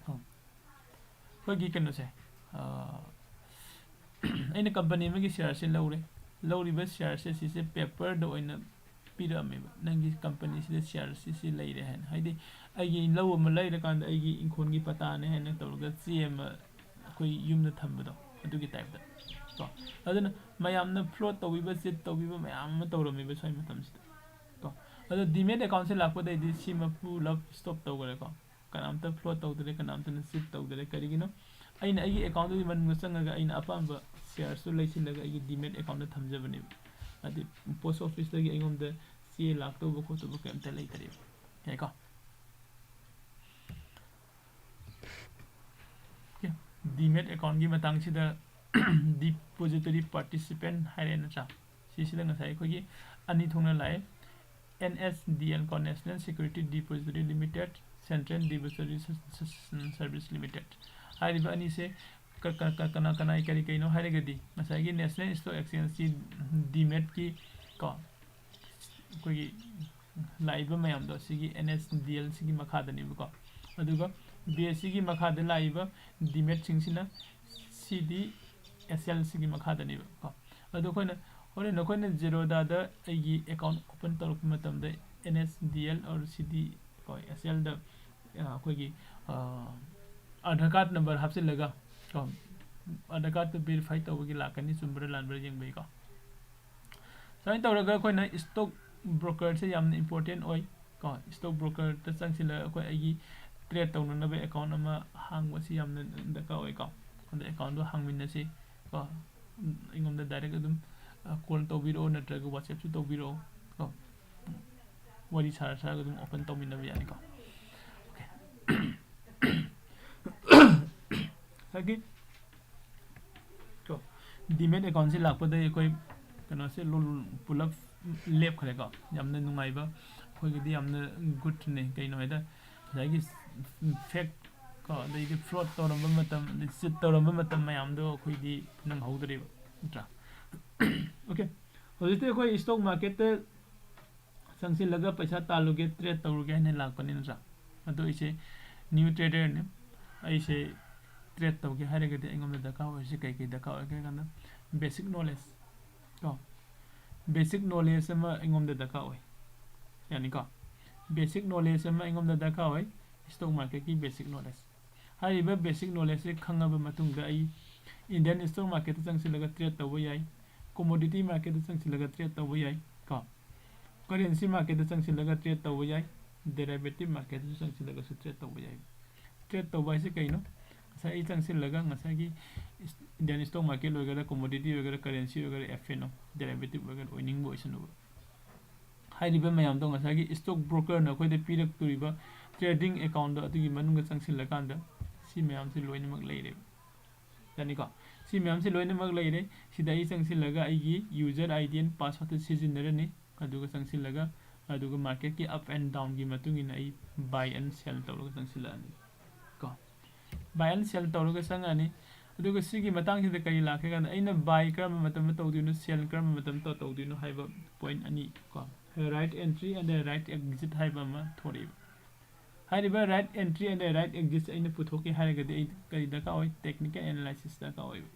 ꯑ, ꯑꯩꯈꯣꯏꯒꯤ ꯀꯩꯅꯣꯁꯦ, ꯑ, ꯑꯩꯅ company ꯑꯃꯒꯤ shareꯁꯦ ꯂꯧꯔꯦ꯫ ꯂꯧꯔꯤꯕ shareꯁꯦ ꯁꯤꯁꯦ paperꯗ ꯑꯣꯏꯅ ꯄꯤꯔꯛꯑꯝꯃꯦꯕ, "ꯅꯪꯒꯤ companyꯁꯤꯗ shareꯁꯤ ꯁꯤ ꯂꯩꯔꯦ" ꯍꯥꯏꯅ꯫ ꯍꯥꯏꯗꯤ ꯑꯩꯒꯤ ꯂꯧ ꯑꯃ ꯂꯩꯔꯀꯥꯟꯗ ꯑꯩꯒꯤ ꯏꯪꯈꯣꯜꯒꯤ ꯄꯇꯥꯅꯦ ꯍꯥꯏꯅ ꯇꯧꯔꯒ ꯆꯦ ꯑꯃ ꯑꯩꯈꯣꯏ ꯌꯨꯝꯗ ꯊꯝꯕꯗꯣ, ꯑꯗꯨꯒꯤ typeꯇ ꯀꯣ꯫ ꯑꯗꯨꯅ ꯃꯌꯥꯝꯅ float ꯇꯧꯕꯤꯕ, cheat ꯇꯧꯕꯤꯕ ꯃꯌꯥꯝ ꯑꯃ ꯇꯧꯔꯝꯃꯦꯕ ꯁ꯭ꯋꯥꯏ ꯃꯇꯝꯁꯤꯗ ꯀꯣ꯫ ꯑꯗꯣ demat accountꯁꯦ ꯂꯥꯛꯄꯗꯩꯗꯤ ꯁꯤꯃ ꯄꯨꯂꯞ stop ꯇꯧꯈ꯭ꯔꯦꯀꯣ꯫ ꯀꯅꯥꯝꯇ float ꯇꯧꯗ꯭ꯔꯦ, ꯀꯅꯥꯝꯇꯅ cheat ꯇꯧꯗ꯭ꯔꯦ꯫ ꯀꯔꯤꯒꯤꯅꯣ? ꯑꯩꯅ ꯑꯩꯒꯤ accountꯗꯨꯒꯤ ꯃꯅꯨꯡꯗ ꯆꯪꯉꯒ ꯑꯩꯅ ꯑꯄꯥꯝꯕ shareꯁꯨ ꯂꯩꯁꯤꯜꯂꯒ ꯑꯩꯒꯤ demat accountꯗ ꯊꯝꯖꯕꯅꯦꯕ꯫ ꯍꯥꯏꯗꯤ post officeꯇꯒꯤ ꯑꯩꯉꯣꯟꯗ ꯆꯦ ꯂꯥꯛꯇꯧꯕ ꯈꯣꯠꯇꯧꯕ ꯀꯩꯝꯇ ꯂꯩꯇꯔꯦꯕ꯫ ꯌꯥꯏꯀꯣ? Okay, demat accountꯀꯤ ꯃꯇꯥꯡꯁꯤꯗ depository participant ꯍꯥꯏꯔꯦ ꯅꯠꯇ꯭ꯔꯥ? ꯁꯤꯁꯤꯗ ꯉꯁꯥꯏ ꯑꯩꯈꯣꯏꯒꯤ ꯑꯅꯤ ꯊꯣꯛꯅ ꯂꯥꯛꯑꯦ꯫ NSDL ꯀꯣ, National Security Depository Limited, Central Depository Sus-, Sus-, Service Limited ꯍꯥꯏꯔꯤꯕ ꯑꯅꯤꯁꯦ ꯀ-, ꯀ-, ꯀ-, ꯀꯅꯥ ꯀꯅꯥꯒꯤ ꯀꯔꯤ ꯀꯔꯤꯅꯣ ꯍꯥꯏꯔꯒꯗꯤ, ꯉꯁꯥꯏꯒꯤ National Stock Exchangeꯀꯤ dematꯀꯤ ꯀꯣ ꯑꯩꯈꯣꯏꯒꯤ ꯂꯥꯛꯏꯕ ꯃꯌꯥꯝꯗꯣ ꯁꯤꯒꯤ ꯑꯦꯟ ꯑꯦꯁ ꯗꯤ ꯑꯦꯜ ꯁꯤꯒꯤ ꯃꯈꯥꯗꯅꯦꯕꯀꯣ꯫ ꯑꯗꯨꯒ ꯕꯤ ꯑꯦꯁ ꯁꯤꯒꯤ ꯃꯈꯥꯗ ꯂꯥꯛꯏꯕ ꯗꯤꯃꯦꯠꯁꯤꯡꯁꯤꯅ ꯁꯤ ꯗꯤ ꯑꯦꯁ ꯑꯦꯜ ꯁꯤꯒꯤ ꯃꯈꯥꯗꯅꯦꯕ ꯀꯣ꯫ ꯑꯗꯣ ꯑꯩꯈꯣꯏꯅ ꯍꯣꯔꯦꯟ ꯑꯩꯈꯣꯏꯅ ꯖꯦꯔꯣꯗꯥꯗ ꯑꯩꯒꯤ ꯑꯦꯀꯥꯎꯟ ꯑꯣꯄꯟ ꯇꯧꯔꯛꯄ ꯃꯇꯝꯗ N S D L or C D ꯀꯣ ꯑꯦꯁ ꯑꯦꯜꯗ ꯑꯩꯈꯣꯏꯒꯤ ꯑꯥꯙꯥꯔ ꯀꯥꯔꯗ ꯅꯝꯕꯔ ꯍꯥꯞꯆꯤꯜꯂꯒ ꯀꯣ ꯑꯥꯙꯥꯔ ꯀꯥꯔꯗꯇꯨ ꯚꯦꯔꯤꯐꯥꯏ ꯇꯧꯕꯒꯤ ꯂꯥꯛꯀꯅꯤ, ꯆꯨꯝꯕ꯭ꯔꯥ ꯂꯥꯟꯕ꯭ꯔꯥ ꯌꯦꯡꯕꯒꯤꯀꯣ꯫ ꯁꯨꯃꯥꯏꯅ ꯇꯧꯔꯒ ꯑꯩꯈꯣꯏꯅ ꯏꯁꯇꯣꯛ ꯕ꯭ꯔꯣꯀꯔꯁꯦ ꯌꯥꯝꯅ ꯏꯝꯄꯣꯔꯇꯦꯟ ꯑꯣꯏ ꯀꯣ꯫ ꯏꯁꯇꯣꯛ ꯕ꯭ꯔꯣꯀꯔꯗ ꯆꯪꯁꯤꯜꯂꯒ ꯑꯩꯈꯣꯏ ꯑꯩꯒꯤ ꯇ꯭ꯔꯦꯠ ꯇꯧꯅꯅꯕ ꯑꯦꯀꯥꯎꯟ ꯑꯃ ꯍꯥꯡꯕꯁꯤ ꯌꯥꯝꯅ ꯗꯔꯀꯥꯔ ꯑꯣꯏꯀꯣ꯫ ꯑꯗ ꯑꯦꯀꯥꯎꯟꯗꯣ ꯍꯥꯡꯃꯤꯟꯅꯁꯤ ꯀꯣ꯫ ꯑꯩꯉꯣꯟꯗ ꯗꯥꯏꯔꯦꯛ ꯑꯗꯨꯝ ꯀꯣꯜ ꯇꯧꯕꯤꯔꯛꯑꯣ, ꯅꯠꯇ꯭ꯔꯒ ꯋꯥꯆꯦꯞꯁꯨ ꯇꯧꯕꯤꯔꯛꯑꯣ ꯀꯣ꯫ ꯋꯥꯔꯤ ꯁꯥꯔ ꯁꯥꯔꯒ ꯑꯗꯨꯝ ꯑꯣꯄꯟ ꯇꯧꯃꯤꯟꯅꯕ ꯌꯥꯅꯤꯀꯣ꯫ ꯑꯣꯀꯦ꯫ ꯉꯁꯥꯏꯒꯤ ꯀꯣ ꯗꯤꯃꯦꯠ ꯑꯦꯀꯥꯎꯟꯁꯤ ꯂꯥꯛꯄꯗꯒꯤ ꯑꯩꯈꯣꯏ ꯀꯩꯅꯣꯁꯦ ꯂꯣ-, ꯄꯨꯂꯞ ꯂꯦꯞꯈ꯭ꯔꯦꯀꯣ꯫ ꯌꯥꯝꯅ ꯅꯨꯡꯉꯥꯏꯕ, ꯑꯩꯈꯣꯏꯒꯤꯗꯤ ꯌꯥꯝꯅ ꯒꯨꯗꯅꯦ꯫ ꯀꯩꯅꯣ ꯍꯥꯏꯗ ꯉꯁꯥꯏꯒꯤ ꯐꯦꯛ ꯀꯣ ꯑꯗꯩꯗꯤ ꯐ꯭ꯔꯣꯗ ꯇꯧꯔꯝꯕ ꯃꯇꯝ, ꯑꯗꯩ ꯆꯤꯠ ꯇꯧꯔꯝꯕ ꯃꯇꯝ ꯃꯌꯥꯝꯗꯣ ꯑꯩꯈꯣꯏꯗꯤ ꯅꯪꯍꯧꯗ꯭ꯔꯦꯕ, ꯅꯠꯇ꯭ꯔꯥ? ꯑꯣꯀꯦ, ꯍꯧꯖꯤꯛꯇꯤ ꯑꯩꯈꯣꯏ ꯏꯁꯇꯣꯛ ꯃꯥꯔꯀꯦꯠꯇ ꯆꯪꯁꯤꯜꯂꯒ ꯄꯩꯁꯥ ꯇꯥꯜꯂꯨꯒꯦ, ꯇ꯭ꯔꯦꯠ ꯇꯧꯔꯨꯒꯦ ꯍꯥꯏꯅ ꯂꯥꯛꯄꯅꯤ, ꯅꯠꯇ꯭ꯔꯥ? ꯑꯗꯣ ꯑꯩꯁꯦ ꯅ꯭ꯌꯨ ꯇ꯭ꯔꯦꯗꯔꯅꯤ꯫ ꯑꯩꯁꯦ ꯇ꯭ꯔꯦꯠ ꯇꯧꯒꯦ ꯍꯥꯏꯔꯒꯗꯤ ꯑꯩꯉꯣꯟꯗ ꯗꯔꯀꯥꯔ ꯑꯣꯏꯔꯤꯁꯦ ꯀꯩ ꯀꯩ ꯗꯔꯀꯥꯔ ꯑꯣꯏꯒꯦ ꯍꯥꯏ ꯀꯥꯟꯗ ꯕꯦꯁꯤꯛ ꯅꯣꯂꯦꯖ ꯀꯣ꯫ ꯕꯦꯁꯤꯛ ꯅꯣꯂꯦꯖ ꯑꯃ ꯑꯩꯉꯣꯟꯗ ꯗꯔꯀꯥꯔ ꯑꯣꯏ꯫ ꯌꯥꯅꯤꯀꯣ? ꯕꯦꯁꯤꯛ ꯅꯣꯂꯦꯖ ꯑꯃ ꯑꯩꯉꯣꯟꯗ ꯗꯔꯀꯥꯔ ꯑꯣꯏ, ꯏꯁꯇꯣꯛ ꯃꯥꯔꯀꯦꯠꯀꯤ ꯕꯦꯁꯤꯛ ꯅꯣꯂꯦꯖ꯫ ꯍꯥꯏꯔꯤꯕ ꯕꯦꯁꯤꯛ ꯅꯣꯂꯦꯖꯁꯦ ꯈꯪꯉꯕ ꯃꯇꯨꯡꯗ ꯑꯩ ꯏꯟꯗꯤꯌꯟ ꯏꯁꯇꯣꯛ ꯃꯥꯔꯀꯦꯠꯇ ꯆꯪꯁꯤꯜꯂꯒ ꯇ꯭ꯔꯦꯠ ꯇꯧꯕ ꯌꯥꯏ, ꯀꯣꯃꯣꯗꯤꯇꯤ ꯃꯥꯔꯀꯦꯠꯇ ꯆꯪꯁꯤꯜꯂꯒ ꯇ꯭ꯔꯦꯠ ꯇꯧꯕ ꯌꯥꯏ ꯀꯣ꯫ ꯀꯔꯦꯟꯁꯤ ꯃꯥꯔꯀꯦꯠꯇ ꯆꯪꯁꯤꯜꯂꯒ ꯇ꯭ꯔꯦꯠ ꯇꯧꯕ ꯌꯥꯏ, ꯗꯦꯔꯥꯏꯚꯦꯇꯤꯞ ꯃꯥꯔꯀꯦꯠꯇꯁꯨ ꯆꯪꯁꯤꯜꯂꯒꯁꯨ ꯇ꯭ꯔꯦꯠ ꯇꯧꯕ ꯌꯥꯏ꯫ ꯇ꯭ꯔꯦꯠ ꯇꯧꯕ ꯍꯥꯏꯁꯦ ꯀꯩꯅꯣ? ꯉꯁꯥꯏ ꯑꯩ ꯆꯪꯁꯤꯜꯂꯒ ꯉꯁꯥꯏꯒꯤ ꯏꯟꯗꯤꯌꯟ ꯏꯁꯇꯣꯛ ꯃꯥꯔꯀꯦꯠ ꯑꯣꯏꯒꯦꯔꯥ, ꯀꯣꯃꯣꯗꯤꯇꯤ ꯑꯣꯏꯒꯦꯔꯥ, ꯀꯔꯦꯟꯁꯤ ꯑꯣꯏꯒꯦꯔꯥ, ꯑꯦꯐ ꯑꯦꯟ ꯑꯣ, ꯗꯦꯔꯥꯏꯚꯦꯇꯤꯞ ꯑꯣꯏꯒꯦꯔꯥ, ꯑꯣꯏꯅꯤꯡꯕ ꯑꯣꯏꯁꯅꯨꯕ꯫ ꯍꯥꯏꯔꯤꯕ ꯃꯌꯥꯝꯗꯣ ꯉꯁꯥꯏꯒꯤ ꯏꯁꯇꯣꯛ ꯕ꯭ꯔꯣꯀꯔꯅ ꯑꯩꯈꯣꯏꯗ ꯄꯤꯔꯛꯇꯣꯔꯤꯕ ꯇ꯭ꯔꯦꯗꯤꯡ ꯑꯦꯀꯥꯎꯟꯗꯣ ꯑꯗꯨꯒꯤ ꯃꯅꯨꯡꯗ ꯆꯪꯁꯤꯜꯂꯀꯥꯟꯗ ꯁꯤ ꯃꯌꯥꯝꯁꯤ ꯂꯣꯏꯅꯃꯛ ꯂꯩꯔꯦꯕ꯫ ꯌꯥꯅꯤꯀꯣ? ꯁꯤ ꯃꯌꯥꯝꯁꯤ ꯂꯣꯏꯅꯃꯛ ꯂꯩꯔꯦ꯫ ꯁꯤꯗ ꯑꯩ ꯆꯪꯁꯤꯜꯂꯒ ꯑꯩꯒꯤ user I D and password ꯁꯤꯖꯤꯟꯅꯔꯅꯤ꯫ ꯑꯗꯨꯒ ꯆꯪꯁꯤꯜꯂꯒ ꯑꯗꯨꯒ ꯃꯥꯔꯀꯦꯠꯀꯤ ꯑꯞ ꯑꯦꯟ ꯗꯥꯎꯟꯒꯤ ꯃꯇꯨꯡ ꯏꯟꯅ ꯑꯩ ꯕꯥꯏ ꯑꯦꯟ ꯁꯦꯜ ꯇꯧꯔꯒ ꯆꯪꯁꯤꯜꯂꯛꯑꯅꯤ ꯀꯣ꯫ ꯕꯥꯏ ꯑꯦꯟ ꯁꯦꯜ ꯇꯧꯔꯒ ꯆꯪꯉꯛꯑꯅꯤ꯫ ꯑꯗꯨꯒ ꯁꯤꯒꯤ ꯃꯇꯥꯡꯁꯤꯗ ꯀꯔꯤ ꯂꯥꯛꯀꯦ ꯀꯥꯟꯗ, ꯑꯩꯅ buy ꯀꯔꯝꯕ ꯃꯇꯝꯗ ꯇꯧꯗꯣꯏꯅꯣ, sell ꯀꯔꯝꯕ ꯃꯇꯝꯗ ꯇꯧꯗꯣꯏꯅꯣ ꯍꯥꯏꯕ point ꯑꯅꯤ ꯀꯣ, right entry and right exit ꯍꯥꯏꯕ ꯑꯃ ꯊꯣꯔꯛꯏꯕ꯫ ꯍꯥꯏꯔꯤꯕ right entry and right exit ꯑꯩꯅ ꯄꯨꯊꯣꯛꯀꯦ ꯍꯥꯏꯔꯒꯗꯤ ꯑꯩ ꯀꯔꯤ ꯗꯔꯀꯥꯔ ꯑꯣꯏ? Technical analysis ꯗꯔꯀꯥꯔ ꯑꯣꯏꯕ꯫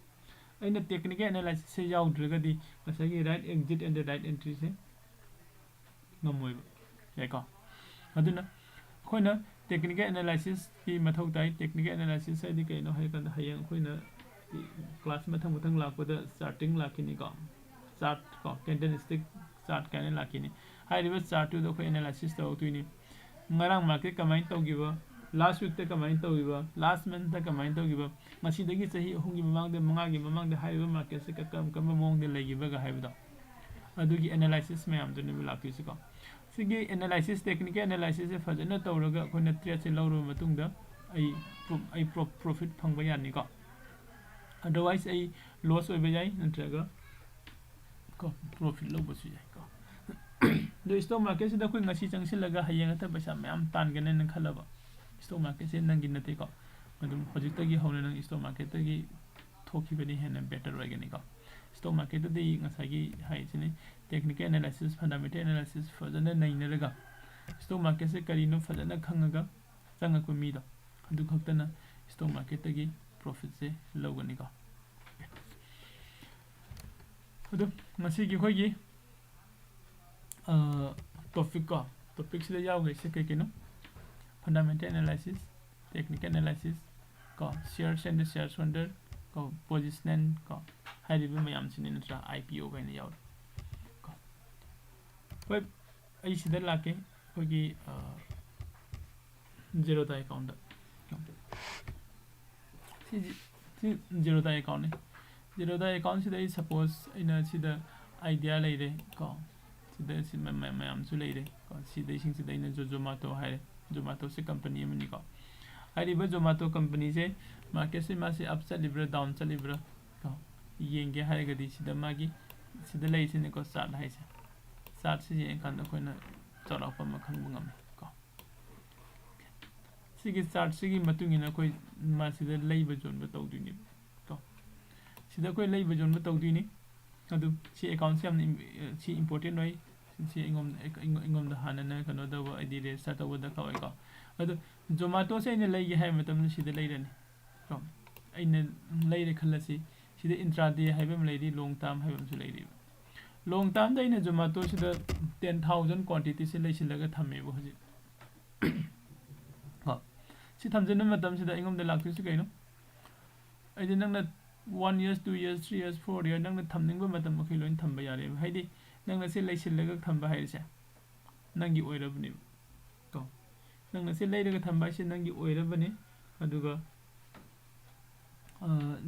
ꯑꯩꯅ technical analysis ꯁꯦ ꯌꯥꯎꯗ꯭ꯔꯒꯗꯤ ꯉꯁꯥꯏꯒꯤ right exit and right entry ꯁꯦ ꯉꯝꯃꯣꯏꯕ꯫ ꯌꯥꯏꯀꯣ? ꯑꯗꯨꯅ ꯑꯩꯈꯣꯏꯅ technical analysis ꯀꯤ ꯃꯊꯧ ꯇꯥꯏ꯫ Technical analysis ꯍꯥꯏꯗꯤ ꯀꯩꯅꯣ ꯍꯥꯏꯔꯀꯥꯟꯗ, ꯍꯌꯦꯡ ꯑꯩꯈꯣꯏꯅ class ꯃꯊꯪ ꯃꯊꯪ ꯂꯥꯛꯄꯗ charting ꯂꯥꯛꯈꯤꯅꯤꯀꯣ, chart ꯀꯣ, candlestick chart ꯀꯥꯏꯅ ꯂꯥꯛꯈꯤꯅꯤ꯫ ꯍꯥꯏꯔꯤꯕ chart ꯇꯨꯗ ꯑꯩꯈꯣꯏ analysis ꯇꯧꯔꯛꯇꯣꯏꯅꯤ꯫ ꯉꯔꯥꯡ market ꯀꯃꯥꯏꯅ ꯇꯧꯈꯤꯕ, last week ꯇ ꯀꯃꯥꯏꯅ ꯇꯧꯈꯤꯕ, last month ꯇ ꯀꯃꯥꯏꯅ ꯇꯧꯈꯤꯕ, ꯉꯁꯤꯗꯒꯤ ꯆꯍꯤ ꯑꯍꯨꯝꯒꯤ ꯃꯃꯥꯡꯗ, ꯃꯉꯥꯒꯤ ꯃꯃꯥꯡꯗ ꯍꯥꯏꯔꯤꯕ market ꯁꯦ ꯀ-, ꯀꯔꯝ ꯀꯔꯝꯕ ꯃꯑꯣꯡꯗ ꯂꯩꯈꯤꯕꯒ ꯍꯥꯏꯕꯗꯣ, ꯑꯗꯨꯒꯤ analysis ꯃꯌꯥꯝꯗꯨꯅꯦꯕ ꯂꯥꯛꯇꯣꯏꯁꯤꯀꯣ꯫ ꯁꯤꯒꯤ analysis, technical analysis ꯁꯦ ꯐꯖꯅ ꯇꯧꯔꯒ ꯑꯩꯈꯣꯏꯅ trade ꯁꯦ ꯂꯧꯔꯕ ꯃꯇꯨꯡꯗ ꯑꯩ pro-, ꯑꯩ pro-, profit ꯐꯪꯕ ꯌꯥꯅꯤꯀꯣ꯫ Otherwise ꯑꯩ loss ꯑꯣꯏꯕ ꯌꯥꯏ, ꯅꯠꯇ꯭ꯔꯒ ꯀꯣ, profit ꯂꯧꯕꯁꯨ ꯌꯥꯏꯀꯣ꯫ ꯑꯗꯣ stock market ꯁꯤꯗ ꯑꯩꯈꯣꯏ ꯉꯁꯤ ꯆꯪꯁꯤꯜꯂꯒ ꯍꯌꯦꯡ ꯍꯦꯛꯇ ꯄꯩꯁꯥ ꯃꯌꯥꯝ ꯇꯥꯟꯒꯅꯦꯅ ꯈꯜꯂꯕ, stock market ꯁꯦ ꯅꯪꯒꯤ ꯅꯠꯇꯦꯀꯣ꯫ ꯑꯗꯨꯝ ꯍꯧꯖꯤꯛꯇꯒꯤ ꯍꯧꯅ ꯅꯪ stock market ꯇꯒꯤ ꯊꯣꯛꯈꯤꯕꯅ ꯍꯦꯟꯅ better ꯑꯣꯏꯒꯅꯤꯀꯣ꯫ Stock market ꯇꯗꯤ ꯉꯁꯥꯏꯒꯤ ꯍꯥꯏꯁꯤꯅꯤ, technical analysis, fundamental analysis ꯐꯖꯅ ꯅꯩꯅꯔꯒ, stock market ꯁꯦ ꯀꯔꯤꯅꯣ ꯐꯖꯅ ꯈꯪꯉꯒ ꯆꯪꯉꯛꯄ ꯃꯤꯗꯣ, ꯑꯗꯨ ꯈꯛꯇꯅ stock market ꯇꯒꯤ profit ꯁꯦ ꯂꯧꯒꯅꯤꯀꯣ꯫ ꯑꯗꯨ ꯉꯁꯤꯒꯤ ꯑꯩꯈꯣꯏꯒꯤ, ꯑ, topic ꯀꯣ, topic ꯁꯤꯗ ꯌꯥꯎꯈ꯭ꯔꯤꯁꯦ ꯀꯩ ꯀꯩꯅꯣ? Fundamental analysis, technical analysis ꯀꯣ, shares and shares holder ꯀꯣ, positional ꯀꯣ, ꯍꯥꯏꯔꯤꯕ ꯃꯌꯥꯝꯁꯤꯅꯤ ꯅꯠꯇ꯭ꯔꯥ, I P O ꯀꯥꯏꯅ ꯌꯥꯎꯔꯤ ꯀꯣ꯫ ꯍꯣꯏ, ꯑꯩ ꯁꯤꯗ ꯂꯥꯛꯀꯦ, ꯑꯩꯈꯣꯏꯒꯤ, ꯑ, Zerodha account ꯇ꯫ ꯁꯤ, ꯁꯤ Zerodha account ꯅꯤ꯫ Zerodha account ꯁꯤꯗ ꯑꯩ suppose ꯑꯩꯅ ꯁꯤꯗ idea ꯂꯩꯔꯦ ꯀꯣ, ꯁꯤꯗ ꯁꯤ ꯃ-, ꯃ-, ꯃꯌꯥꯝꯁꯨ ꯂꯩꯔꯦ ꯀꯣ, ꯁꯤꯗꯩꯁꯤꯡꯁꯤꯗ ꯑꯩꯅ Zo-, Zomato ꯍꯥꯏꯔꯦ, Zomato ꯁꯦ company ꯑꯃꯅꯤꯀꯣ꯫ ꯍꯥꯏꯔꯤꯕ Zomato company ꯁꯦ market ꯁꯦ ꯃꯥꯁꯦ up ꯆꯠꯂꯤꯕ꯭ꯔꯥ down ꯆꯠꯂꯤꯕ꯭ꯔꯥ ꯀꯣ, ꯌꯦꯡꯒꯦ ꯍꯥꯏꯔꯒꯗꯤ ꯁꯤꯗ ꯃꯥꯒꯤ, ꯁꯤꯗ ꯂꯩꯔꯤꯁꯤꯅꯦꯀꯣ chart ꯍꯥꯏꯁꯦ꯫ Chart ꯁꯤ ꯌꯦꯡꯉꯀꯥꯟꯗ ꯑꯩꯈꯣꯏꯅ ꯆꯥꯎꯔꯥꯛꯄ ꯑꯃ ꯈꯪꯕ ꯉꯝꯃꯤ ꯀꯣ꯫ ꯁꯤꯒꯤ chart ꯁꯤꯒꯤ ꯃꯇꯨꯡ ꯏꯟꯅ ꯑꯩꯈꯣꯏ ꯃꯁꯤꯗ ꯂꯩꯕ ꯌꯣꯟꯕ ꯇꯧꯗꯣꯏꯅꯦꯕ꯫ ꯁꯤꯗ ꯑꯩꯈꯣꯏ ꯂꯩꯕ ꯌꯣꯟꯕ ꯇꯧꯗꯣꯏꯅꯤ꯫ ꯑꯗꯨ ꯁꯤ ꯑꯦꯀꯥꯎꯟꯁꯦ ꯌꯥꯝꯅ ꯁꯤ ꯏꯝꯄꯣꯔꯇꯦꯟ ꯑꯣꯏ꯫ ꯁꯤ ꯑꯩꯉꯣꯝꯗ ꯑꯩꯉꯣꯟꯗ ꯍꯥꯟꯅꯅ ꯀꯩꯅꯣ ꯇꯧꯕ, ꯑꯩꯗꯤ ꯔꯦꯖꯤꯁꯇꯔ ꯇꯧꯕ ꯗꯔꯀꯥꯔ ꯑꯣꯏꯀꯣ꯫ ꯑꯗꯣ ꯖꯣꯃꯥꯇꯣꯁꯦ ꯑꯩꯅ ꯂꯩꯒꯦ ꯍꯥꯏꯕ ꯃꯇꯝꯗ ꯁꯤꯗ ꯂꯩꯔꯅꯤ ꯀꯣ꯫ ꯑꯩꯅ ꯂꯩꯔꯦ ꯈꯜꯂꯁꯤ, ꯁꯤꯗ ꯏꯟꯇ꯭ꯔꯥꯗꯦ ꯍꯥꯏꯕ ꯑꯃ ꯂꯩꯔꯤ, ꯂꯣꯡ ꯇꯥꯔꯝ ꯍꯥꯏꯕ ꯑꯃꯁꯨ ꯂꯩꯔꯤꯕ꯫ ꯂꯣꯡ ꯇꯥꯔꯝꯗ ꯑꯩꯅ ꯖꯣꯃꯥꯇꯣꯁꯤꯗ ꯇꯦꯟ ꯊꯥꯎꯖꯟ ꯀ꯭ꯋꯥꯟꯇꯤꯇꯤꯁꯦ ꯂꯩꯁꯤꯜꯂꯒ ꯊꯝꯃꯦꯕ ꯍꯧꯖꯤꯛ꯫ ꯀꯣ, ꯁꯤ ꯊꯝꯖꯤꯟꯕ ꯃꯇꯝꯁꯤꯗ ꯑꯩꯉꯣꯟꯗ ꯂꯥꯛꯇꯣꯏꯁꯤ ꯀꯩꯅꯣ? ꯑꯩꯗꯤ ꯅꯪꯅ one years, two years, three years, four year ꯅꯪꯅ ꯊꯝꯅꯤꯡꯕ ꯃꯇꯝ ꯃꯈꯩ ꯂꯣꯏꯅ ꯊꯝꯕ ꯌꯥꯔꯦꯕ꯫ ꯍꯥꯏꯗꯤ ꯅꯪꯅ ꯁꯤ ꯂꯩꯁꯤꯜꯂꯒ ꯊꯝꯕ ꯍꯥꯏꯔꯤꯁꯦ ꯅꯪꯒꯤ ꯑꯣꯏꯔꯕꯅꯦꯕ ꯀꯣ꯫ ꯅꯪꯅ ꯁꯤ ꯂꯩꯔꯒ ꯊꯝꯕ ꯍꯥꯏꯁꯦ ꯅꯪꯒꯤ ꯑꯣꯏꯔꯕꯅꯤ꯫ ꯑꯗꯨꯒ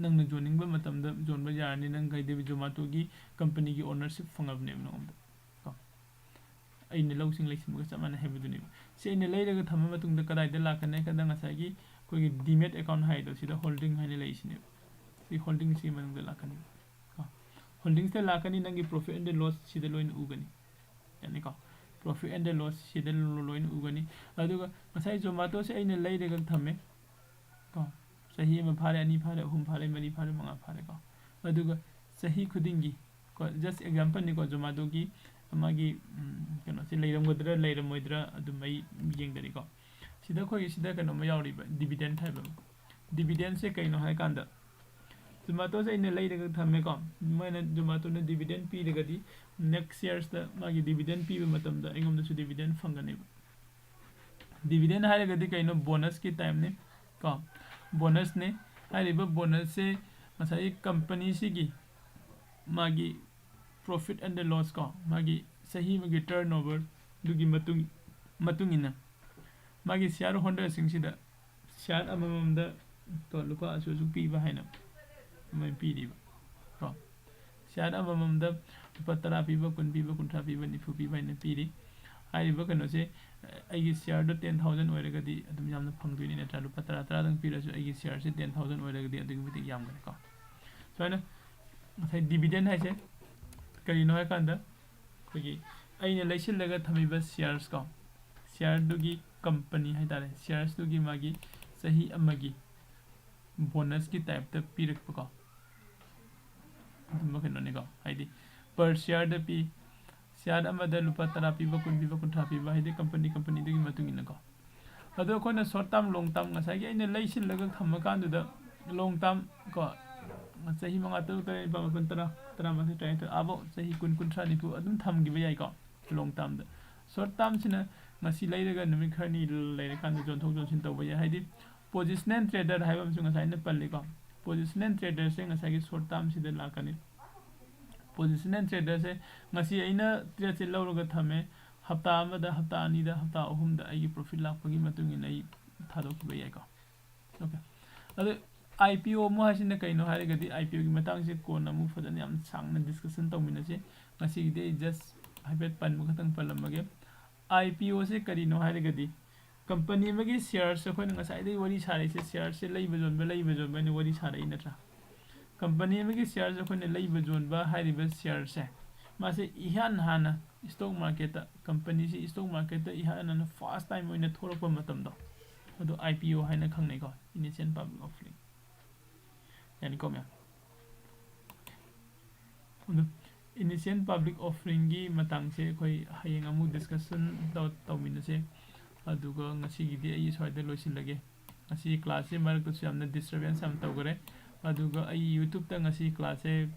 ꯅꯪꯅ ꯌꯣꯟꯅꯤꯡꯕ ꯃꯇꯝꯗ ꯌꯣꯟꯕ ꯌꯥꯔꯅꯤ꯫ ꯅꯪ ꯀꯩꯗꯧꯕ ꯖꯣꯃꯥꯇꯣꯒꯤ ꯀꯝꯄꯅꯤꯒꯤ ꯑꯣꯅꯔꯁꯤꯞ ꯐꯪꯉꯕꯅꯦꯕ ꯅꯉꯣꯟꯗ ꯀꯣ꯫ ꯑꯩꯅ ꯂꯧꯁꯤꯡ ꯂꯩꯁꯤꯟꯕꯒ ꯆꯞ ꯃꯥꯟꯅꯩ ꯍꯥꯏꯕꯗꯨꯅꯦꯕ꯫ ꯁꯤ ꯑꯩꯅ ꯂꯩꯔꯒ ꯊꯝꯕ ꯃꯇꯨꯡꯗ ꯀꯗꯥꯏꯗ ꯂꯥꯛꯀꯅꯤ ꯍꯥꯏ ꯀꯥꯟꯗ ꯉꯁꯥꯏꯒꯤ ꯑꯩꯈꯣꯏꯒꯤ ꯗꯤꯃꯦꯠ ꯑꯦꯀꯥꯎꯟ ꯍꯥꯏꯗꯣ ꯁꯤꯗ ꯍꯣꯜꯗꯤꯡ ꯍꯥꯏꯅ ꯂꯩꯔꯤꯁꯤꯅꯦꯕ꯫ ꯁꯤ ꯍꯣꯜꯗꯤꯡꯁꯤꯒꯤ ꯃꯅꯨꯡꯗ ꯂꯥꯛꯀꯅꯤ ꯀꯣ꯫ ꯍꯣꯜꯗꯤꯡꯁꯤꯗ ꯂꯥꯛꯀꯅꯤ, ꯅꯪꯒꯤ profit and loss ꯁꯤꯗ ꯂꯣꯏꯅ ꯎꯒꯅꯤ꯫ ꯌꯥꯅꯤꯀꯣ? Profit and loss ꯁꯤꯗ ꯂꯣꯏꯅ ꯎꯒꯅꯤ꯫ ꯑꯗꯨꯒ ꯉꯁꯥꯏ ꯖꯣꯃꯥꯇꯣꯁꯦ ꯑꯩꯅ ꯂꯩꯔꯒ ꯊꯝꯃꯦ ꯀꯣ꯫ ꯆꯍꯤ ꯑꯃ ꯐꯥꯔꯦ, ꯑꯅꯤ ꯐꯥꯔꯦ, ꯑꯍꯨꯝ ꯐꯥꯔꯦ, ꯃꯔꯤ ꯐꯥꯔꯦ, ꯃꯉꯥ ꯐꯥꯔꯦ ꯀꯣ꯫ ꯑꯗꯨꯒ ꯆꯍꯤ ꯈꯨꯗꯤꯡꯒꯤ ꯀꯣ, just example ꯅꯤꯀꯣ, ꯖꯣꯃꯥꯇꯣꯒꯤ ꯃꯥꯒꯤ ꯀꯩꯅꯣꯁꯦ ꯂꯩꯔꯝꯒꯗ꯭ꯔꯥ ꯂꯩꯔꯝꯃꯣꯏꯗ꯭ꯔꯥ ꯑꯗꯨꯝ ꯑꯩ ꯌꯦꯡꯗꯔꯤꯀꯣ꯫ ꯁꯤꯗ ꯑꯩꯈꯣꯏꯒꯤ ꯁꯤꯗ ꯀꯩꯅꯣꯝꯃ ꯌꯥꯎꯔꯤꯕ, dividend ꯍꯥꯏꯕ꯫ Dividendꯁꯦ ꯀꯩꯅꯣ ꯍꯥꯏꯀꯥꯟꯗ ꯖꯣꯃꯥꯇꯣꯁꯦ ꯑꯩꯅ ꯂꯩꯔꯒ ꯊꯝꯃꯦꯀꯣ꯫ ꯃꯣꯏꯅ ꯖꯣꯃꯥꯇꯣꯅ dividend ꯄꯤꯔꯒꯗꯤ next yearsꯇ ꯃꯥꯒꯤ dividend ꯄꯤꯕ ꯃꯇꯝꯗ ꯑꯩꯉꯣꯟꯗꯁꯨ dividend ꯐꯪꯒꯅꯦꯕ꯫ Dividend ꯍꯥꯏꯔꯒꯗꯤ ꯀꯩꯅꯣ? Bonusꯀꯤ typeꯅꯤ ꯀꯣ꯫ Bonusꯅꯤ꯫ ꯍꯥꯏꯔꯤꯕ bonusꯁꯦ ꯉꯁꯥꯏꯒꯤ ꯀꯝꯄꯅꯤꯁꯤꯒꯤ ꯃꯥꯒꯤ profit and the loss ꯀꯣ, ꯃꯥꯒꯤ ꯆꯍꯤ ꯑꯃꯒꯤ turnover ꯑꯗꯨꯒꯤ ꯃꯇꯨꯡ ꯃꯇꯨꯡ ꯏꯟꯅ ꯃꯥꯒꯤ share holderꯁꯤꯡꯁꯤꯗ share ꯑꯃꯃꯝꯗ ꯀꯣ ꯂꯨꯄꯥ ꯑꯁꯨꯛ ꯑꯁꯨꯛ ꯄꯤꯕ ꯍꯥꯏꯅ ꯑꯗꯨꯃꯥꯏꯅ ꯄꯤꯔꯤꯕ ꯀꯣ꯫ Share ꯑꯃꯃꯝꯗ ꯂꯨꯄꯥ ꯇꯔꯥ ꯄꯤꯕ, ꯀꯨꯟ ꯄꯤꯕ, ꯀꯨꯟꯊ꯭ꯔꯥ ꯄꯤꯕ, ꯅꯤꯐꯨ ꯄꯤꯕ ꯍꯥꯏꯅ ꯄꯤꯔꯤ꯫ ꯍꯥꯏꯔꯤꯕ ꯀꯩꯅꯣꯁꯦ, ꯑꯩꯒꯤ shareꯗꯣ ten thousand ꯑꯣꯏꯔꯒꯗꯤ ꯑꯗꯨꯝ ꯌꯥꯝꯅ ꯐꯪꯗꯣꯏꯅꯤ ꯅꯠꯇ꯭ꯔꯥ? ꯂꯨꯄꯥ ꯇꯔꯥ, ꯇꯔꯥꯗꯪ ꯄꯤꯔꯁꯨ ꯑꯩꯒꯤ shareꯁꯦ ten thousand ꯑꯣꯏꯔꯒꯗꯤ ꯑꯗꯨꯛꯀꯤ ꯃꯇꯤꯛ ꯌꯥꯝꯒꯅꯤꯀꯣ꯫ ꯁꯨꯃꯥꯏꯅ ꯉꯁꯥꯏ dividend ꯍꯥꯏꯁꯦ ꯀꯔꯤꯅꯣ ꯍꯥꯏꯀꯥꯟꯗ ꯑꯩꯈꯣꯏꯒꯤ ꯑꯩꯅ ꯂꯩꯁꯤꯜꯂꯒ ꯊꯝꯃꯤꯕ shares ꯀꯣ, shareꯗꯨꯒꯤ ꯀꯝꯄꯅꯤ ꯍꯥꯏꯇꯥꯔꯦ, sharesꯇꯨꯒꯤ ꯃꯥꯒꯤ ꯆꯍꯤ ꯑꯃꯒꯤ bonusꯀꯤ typeꯇ ꯄꯤꯔꯛꯄꯀꯣ꯫ ꯑꯗꯨꯝꯕ ꯀꯩꯅꯣꯅꯤꯀꯣ, ꯍꯥꯏꯗꯤ per shareꯗ ꯄꯤ, share ꯑꯃꯗ ꯂꯨꯄꯥ ꯇꯔꯥ ꯄꯤꯕ, ꯀꯨꯟ ꯄꯤꯕ, ꯀꯨꯟꯊ꯭ꯔꯥ ꯄꯤꯕ, ꯍꯥꯏꯗꯤ company companyꯗꯨꯒꯤ ꯃꯇꯨꯡ ꯏꯟꯅꯀꯣ꯫ ꯑꯗꯣ ꯑꯩꯈꯣꯏꯅ short term, long term, ꯉꯁꯥꯏꯒꯤ ꯑꯩꯅ ꯂꯩꯁꯤꯜꯂꯒ ꯊꯝꯃꯀꯥꯟꯗꯨꯗ long term ꯀꯣ, ꯆꯍꯤ ꯃꯉꯥ, ꯇꯔꯨꯛ, ꯇꯔꯦꯠ, ꯅꯤꯄꯥꯜ, ꯃꯥꯄꯜ, ꯇꯔꯥ, ꯇꯔꯥꯃꯥꯊꯣꯏ, ꯇꯔꯥꯅꯤꯊꯣꯏ, ꯑꯥꯕꯧ ꯆꯍꯤ ꯀꯨꯟ, ꯀꯨꯟꯊ꯭ꯔꯥ, ꯅꯤꯐꯨ ꯑꯗꯨꯝ ꯊꯝꯈꯤꯕ ꯌꯥꯏꯀꯣ, long termꯗ꯫ Short termꯁꯤꯅ ꯉꯁꯤ ꯂꯩꯔꯒ ꯅꯨꯃꯤꯠ ꯈꯔꯅꯤ ꯂꯩꯔꯀꯥꯟꯗ ꯌꯣꯟꯊꯣꯛ ꯌꯣꯟꯁꯤꯟ ꯇꯧꯕ ꯌꯥꯏ, ꯍꯥꯏꯗꯤ positional trader ꯍꯥꯏꯕ ꯑꯃꯁꯨ ꯉꯁꯥꯏ ꯑꯩꯅ ꯄꯜꯂꯤꯀꯣ꯫ Positional traderꯁꯦ ꯉꯁꯥꯏꯒꯤ short termꯁꯤꯗ ꯂꯥꯛꯀꯅꯤ꯫ Positional traderꯁꯦ ꯉꯁꯤ ꯑꯩꯅ tradeꯁꯦ ꯂꯧꯔꯒ ꯊꯝꯃꯦ, ꯍꯞꯇꯥ ꯑꯃꯗ, ꯍꯞꯇꯥ ꯑꯅꯤꯗ, ꯍꯞꯇꯥ ꯑꯍꯨꯝꯗ ꯑꯩꯒꯤ profit ꯂꯥꯛꯄꯒꯤ ꯃꯇꯨꯡ ꯏꯟꯅ ꯑꯩ ꯊꯥꯗꯣꯛꯈꯤꯕ ꯌꯥꯏꯀꯣ꯫ Okay꯫ ꯑꯗꯣ IPO ꯑꯃ ꯍꯥꯏꯁꯤꯅ ꯀꯩꯅꯣ ꯍꯥꯏꯔꯒꯗꯤ, IPOꯒꯤ ꯃꯇꯥꯡꯁꯦ ꯀꯣꯟꯅ ꯑꯃꯨꯛ ꯐꯖꯅ ꯌꯥꯝ ꯁꯥꯡꯅ discussion ꯇꯧꯃꯤꯟꯅꯁꯤ꯫ ꯉꯁꯤꯒꯤꯗꯤ ꯑꯩ just ꯍꯥꯏꯐꯦꯠ ꯄꯟꯕ ꯈꯛꯇꯪ ꯄꯜꯂꯝꯃꯒꯦ꯫ IPOꯁꯦ ꯀꯔꯤꯅꯣ ꯍꯥꯏꯔꯒꯗꯤ, company ꯑꯃꯒꯤ shares, ꯑꯩꯈꯣꯏꯅ ꯉꯁꯥꯏꯗꯒꯤ ꯋꯥꯔꯤ ꯁꯥꯔꯛꯏꯁꯦ, sharesꯁꯦ ꯂꯩꯕ ꯌꯣꯟꯕ, ꯂꯩꯕ ꯌꯣꯟꯕ ꯍꯥꯏꯅ ꯋꯥꯔꯤ ꯁꯥꯔꯛꯏ ꯅꯠꯇ꯭ꯔꯥ? Company ꯑꯃꯒꯤ shares ꯑꯩꯈꯣꯏꯅ ꯂꯩꯕ ꯌꯣꯟꯕ ꯍꯥꯏꯔꯤꯕ sharesꯁꯦ, ꯃꯥꯁꯦ ꯏꯍꯥꯟ ꯍꯥꯟꯅ stock marketꯇ, companyꯁꯤ stock marketꯇ ꯏꯍꯥꯟ ꯍꯥꯟꯅ first time ꯑꯣꯏꯅ ꯊꯣꯛꯂꯛꯄ ꯃꯇꯝꯗꯣ, ꯑꯗꯨ IPO ꯍꯥꯏꯅ ꯈꯪꯅꯩꯀꯣ, initial public offering꯫ ꯌꯥꯅꯤꯀꯣ ꯃꯌꯥꯝ? ꯑꯗꯨ initial public offeringꯒꯤ ꯃꯇꯥꯡꯁꯦ ꯑꯩꯈꯣꯏ ꯍꯌꯦꯡ ꯑꯃꯨꯛ discussion ꯇꯧ-, ꯇꯧꯃꯤꯟꯅꯁꯦ꯫ ꯑꯗꯨꯒ ꯉꯁꯤꯒꯤꯗꯤ ꯑꯩ ꯁ꯭ꯋꯥꯏꯗ ꯂꯣꯏꯁꯤꯜꯂꯒꯦ꯫ ꯉꯁꯤ classꯁꯦ ꯃꯔꯛꯇꯁꯨ ꯌꯥꯝꯅ disturbance ꯌꯥꯝ ꯇꯧꯈꯔꯦ꯫ ꯑꯗꯨꯒ ꯑꯩ YouTubeꯇ ꯉꯁꯤ classꯁꯦ,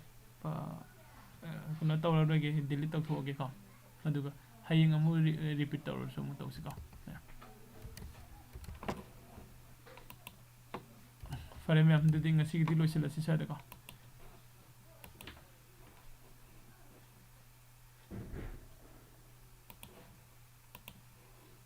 ꯑ, ꯑ, ꯀꯩꯅꯣ ꯇꯧꯔꯔꯣꯏꯒꯦ, delete ꯇꯧꯊꯣꯛꯑꯒꯦꯀꯣ꯫ ꯑꯗꯨꯒ ꯍꯌꯦꯡ ꯑꯃꯨꯛ re-, repeat ꯇꯧꯔꯁꯨ ꯑꯃꯨꯛ ꯇꯧꯁꯤꯀꯣ꯫ ꯐꯔꯦ ꯃꯌꯥꯝ, ꯑꯗꯨꯗꯤ ꯉꯁꯤꯒꯤꯗꯤ ꯂꯣꯏꯁꯤꯜꯂꯁꯤ ꯁ꯭ꯋꯥꯏꯗꯀꯣ꯫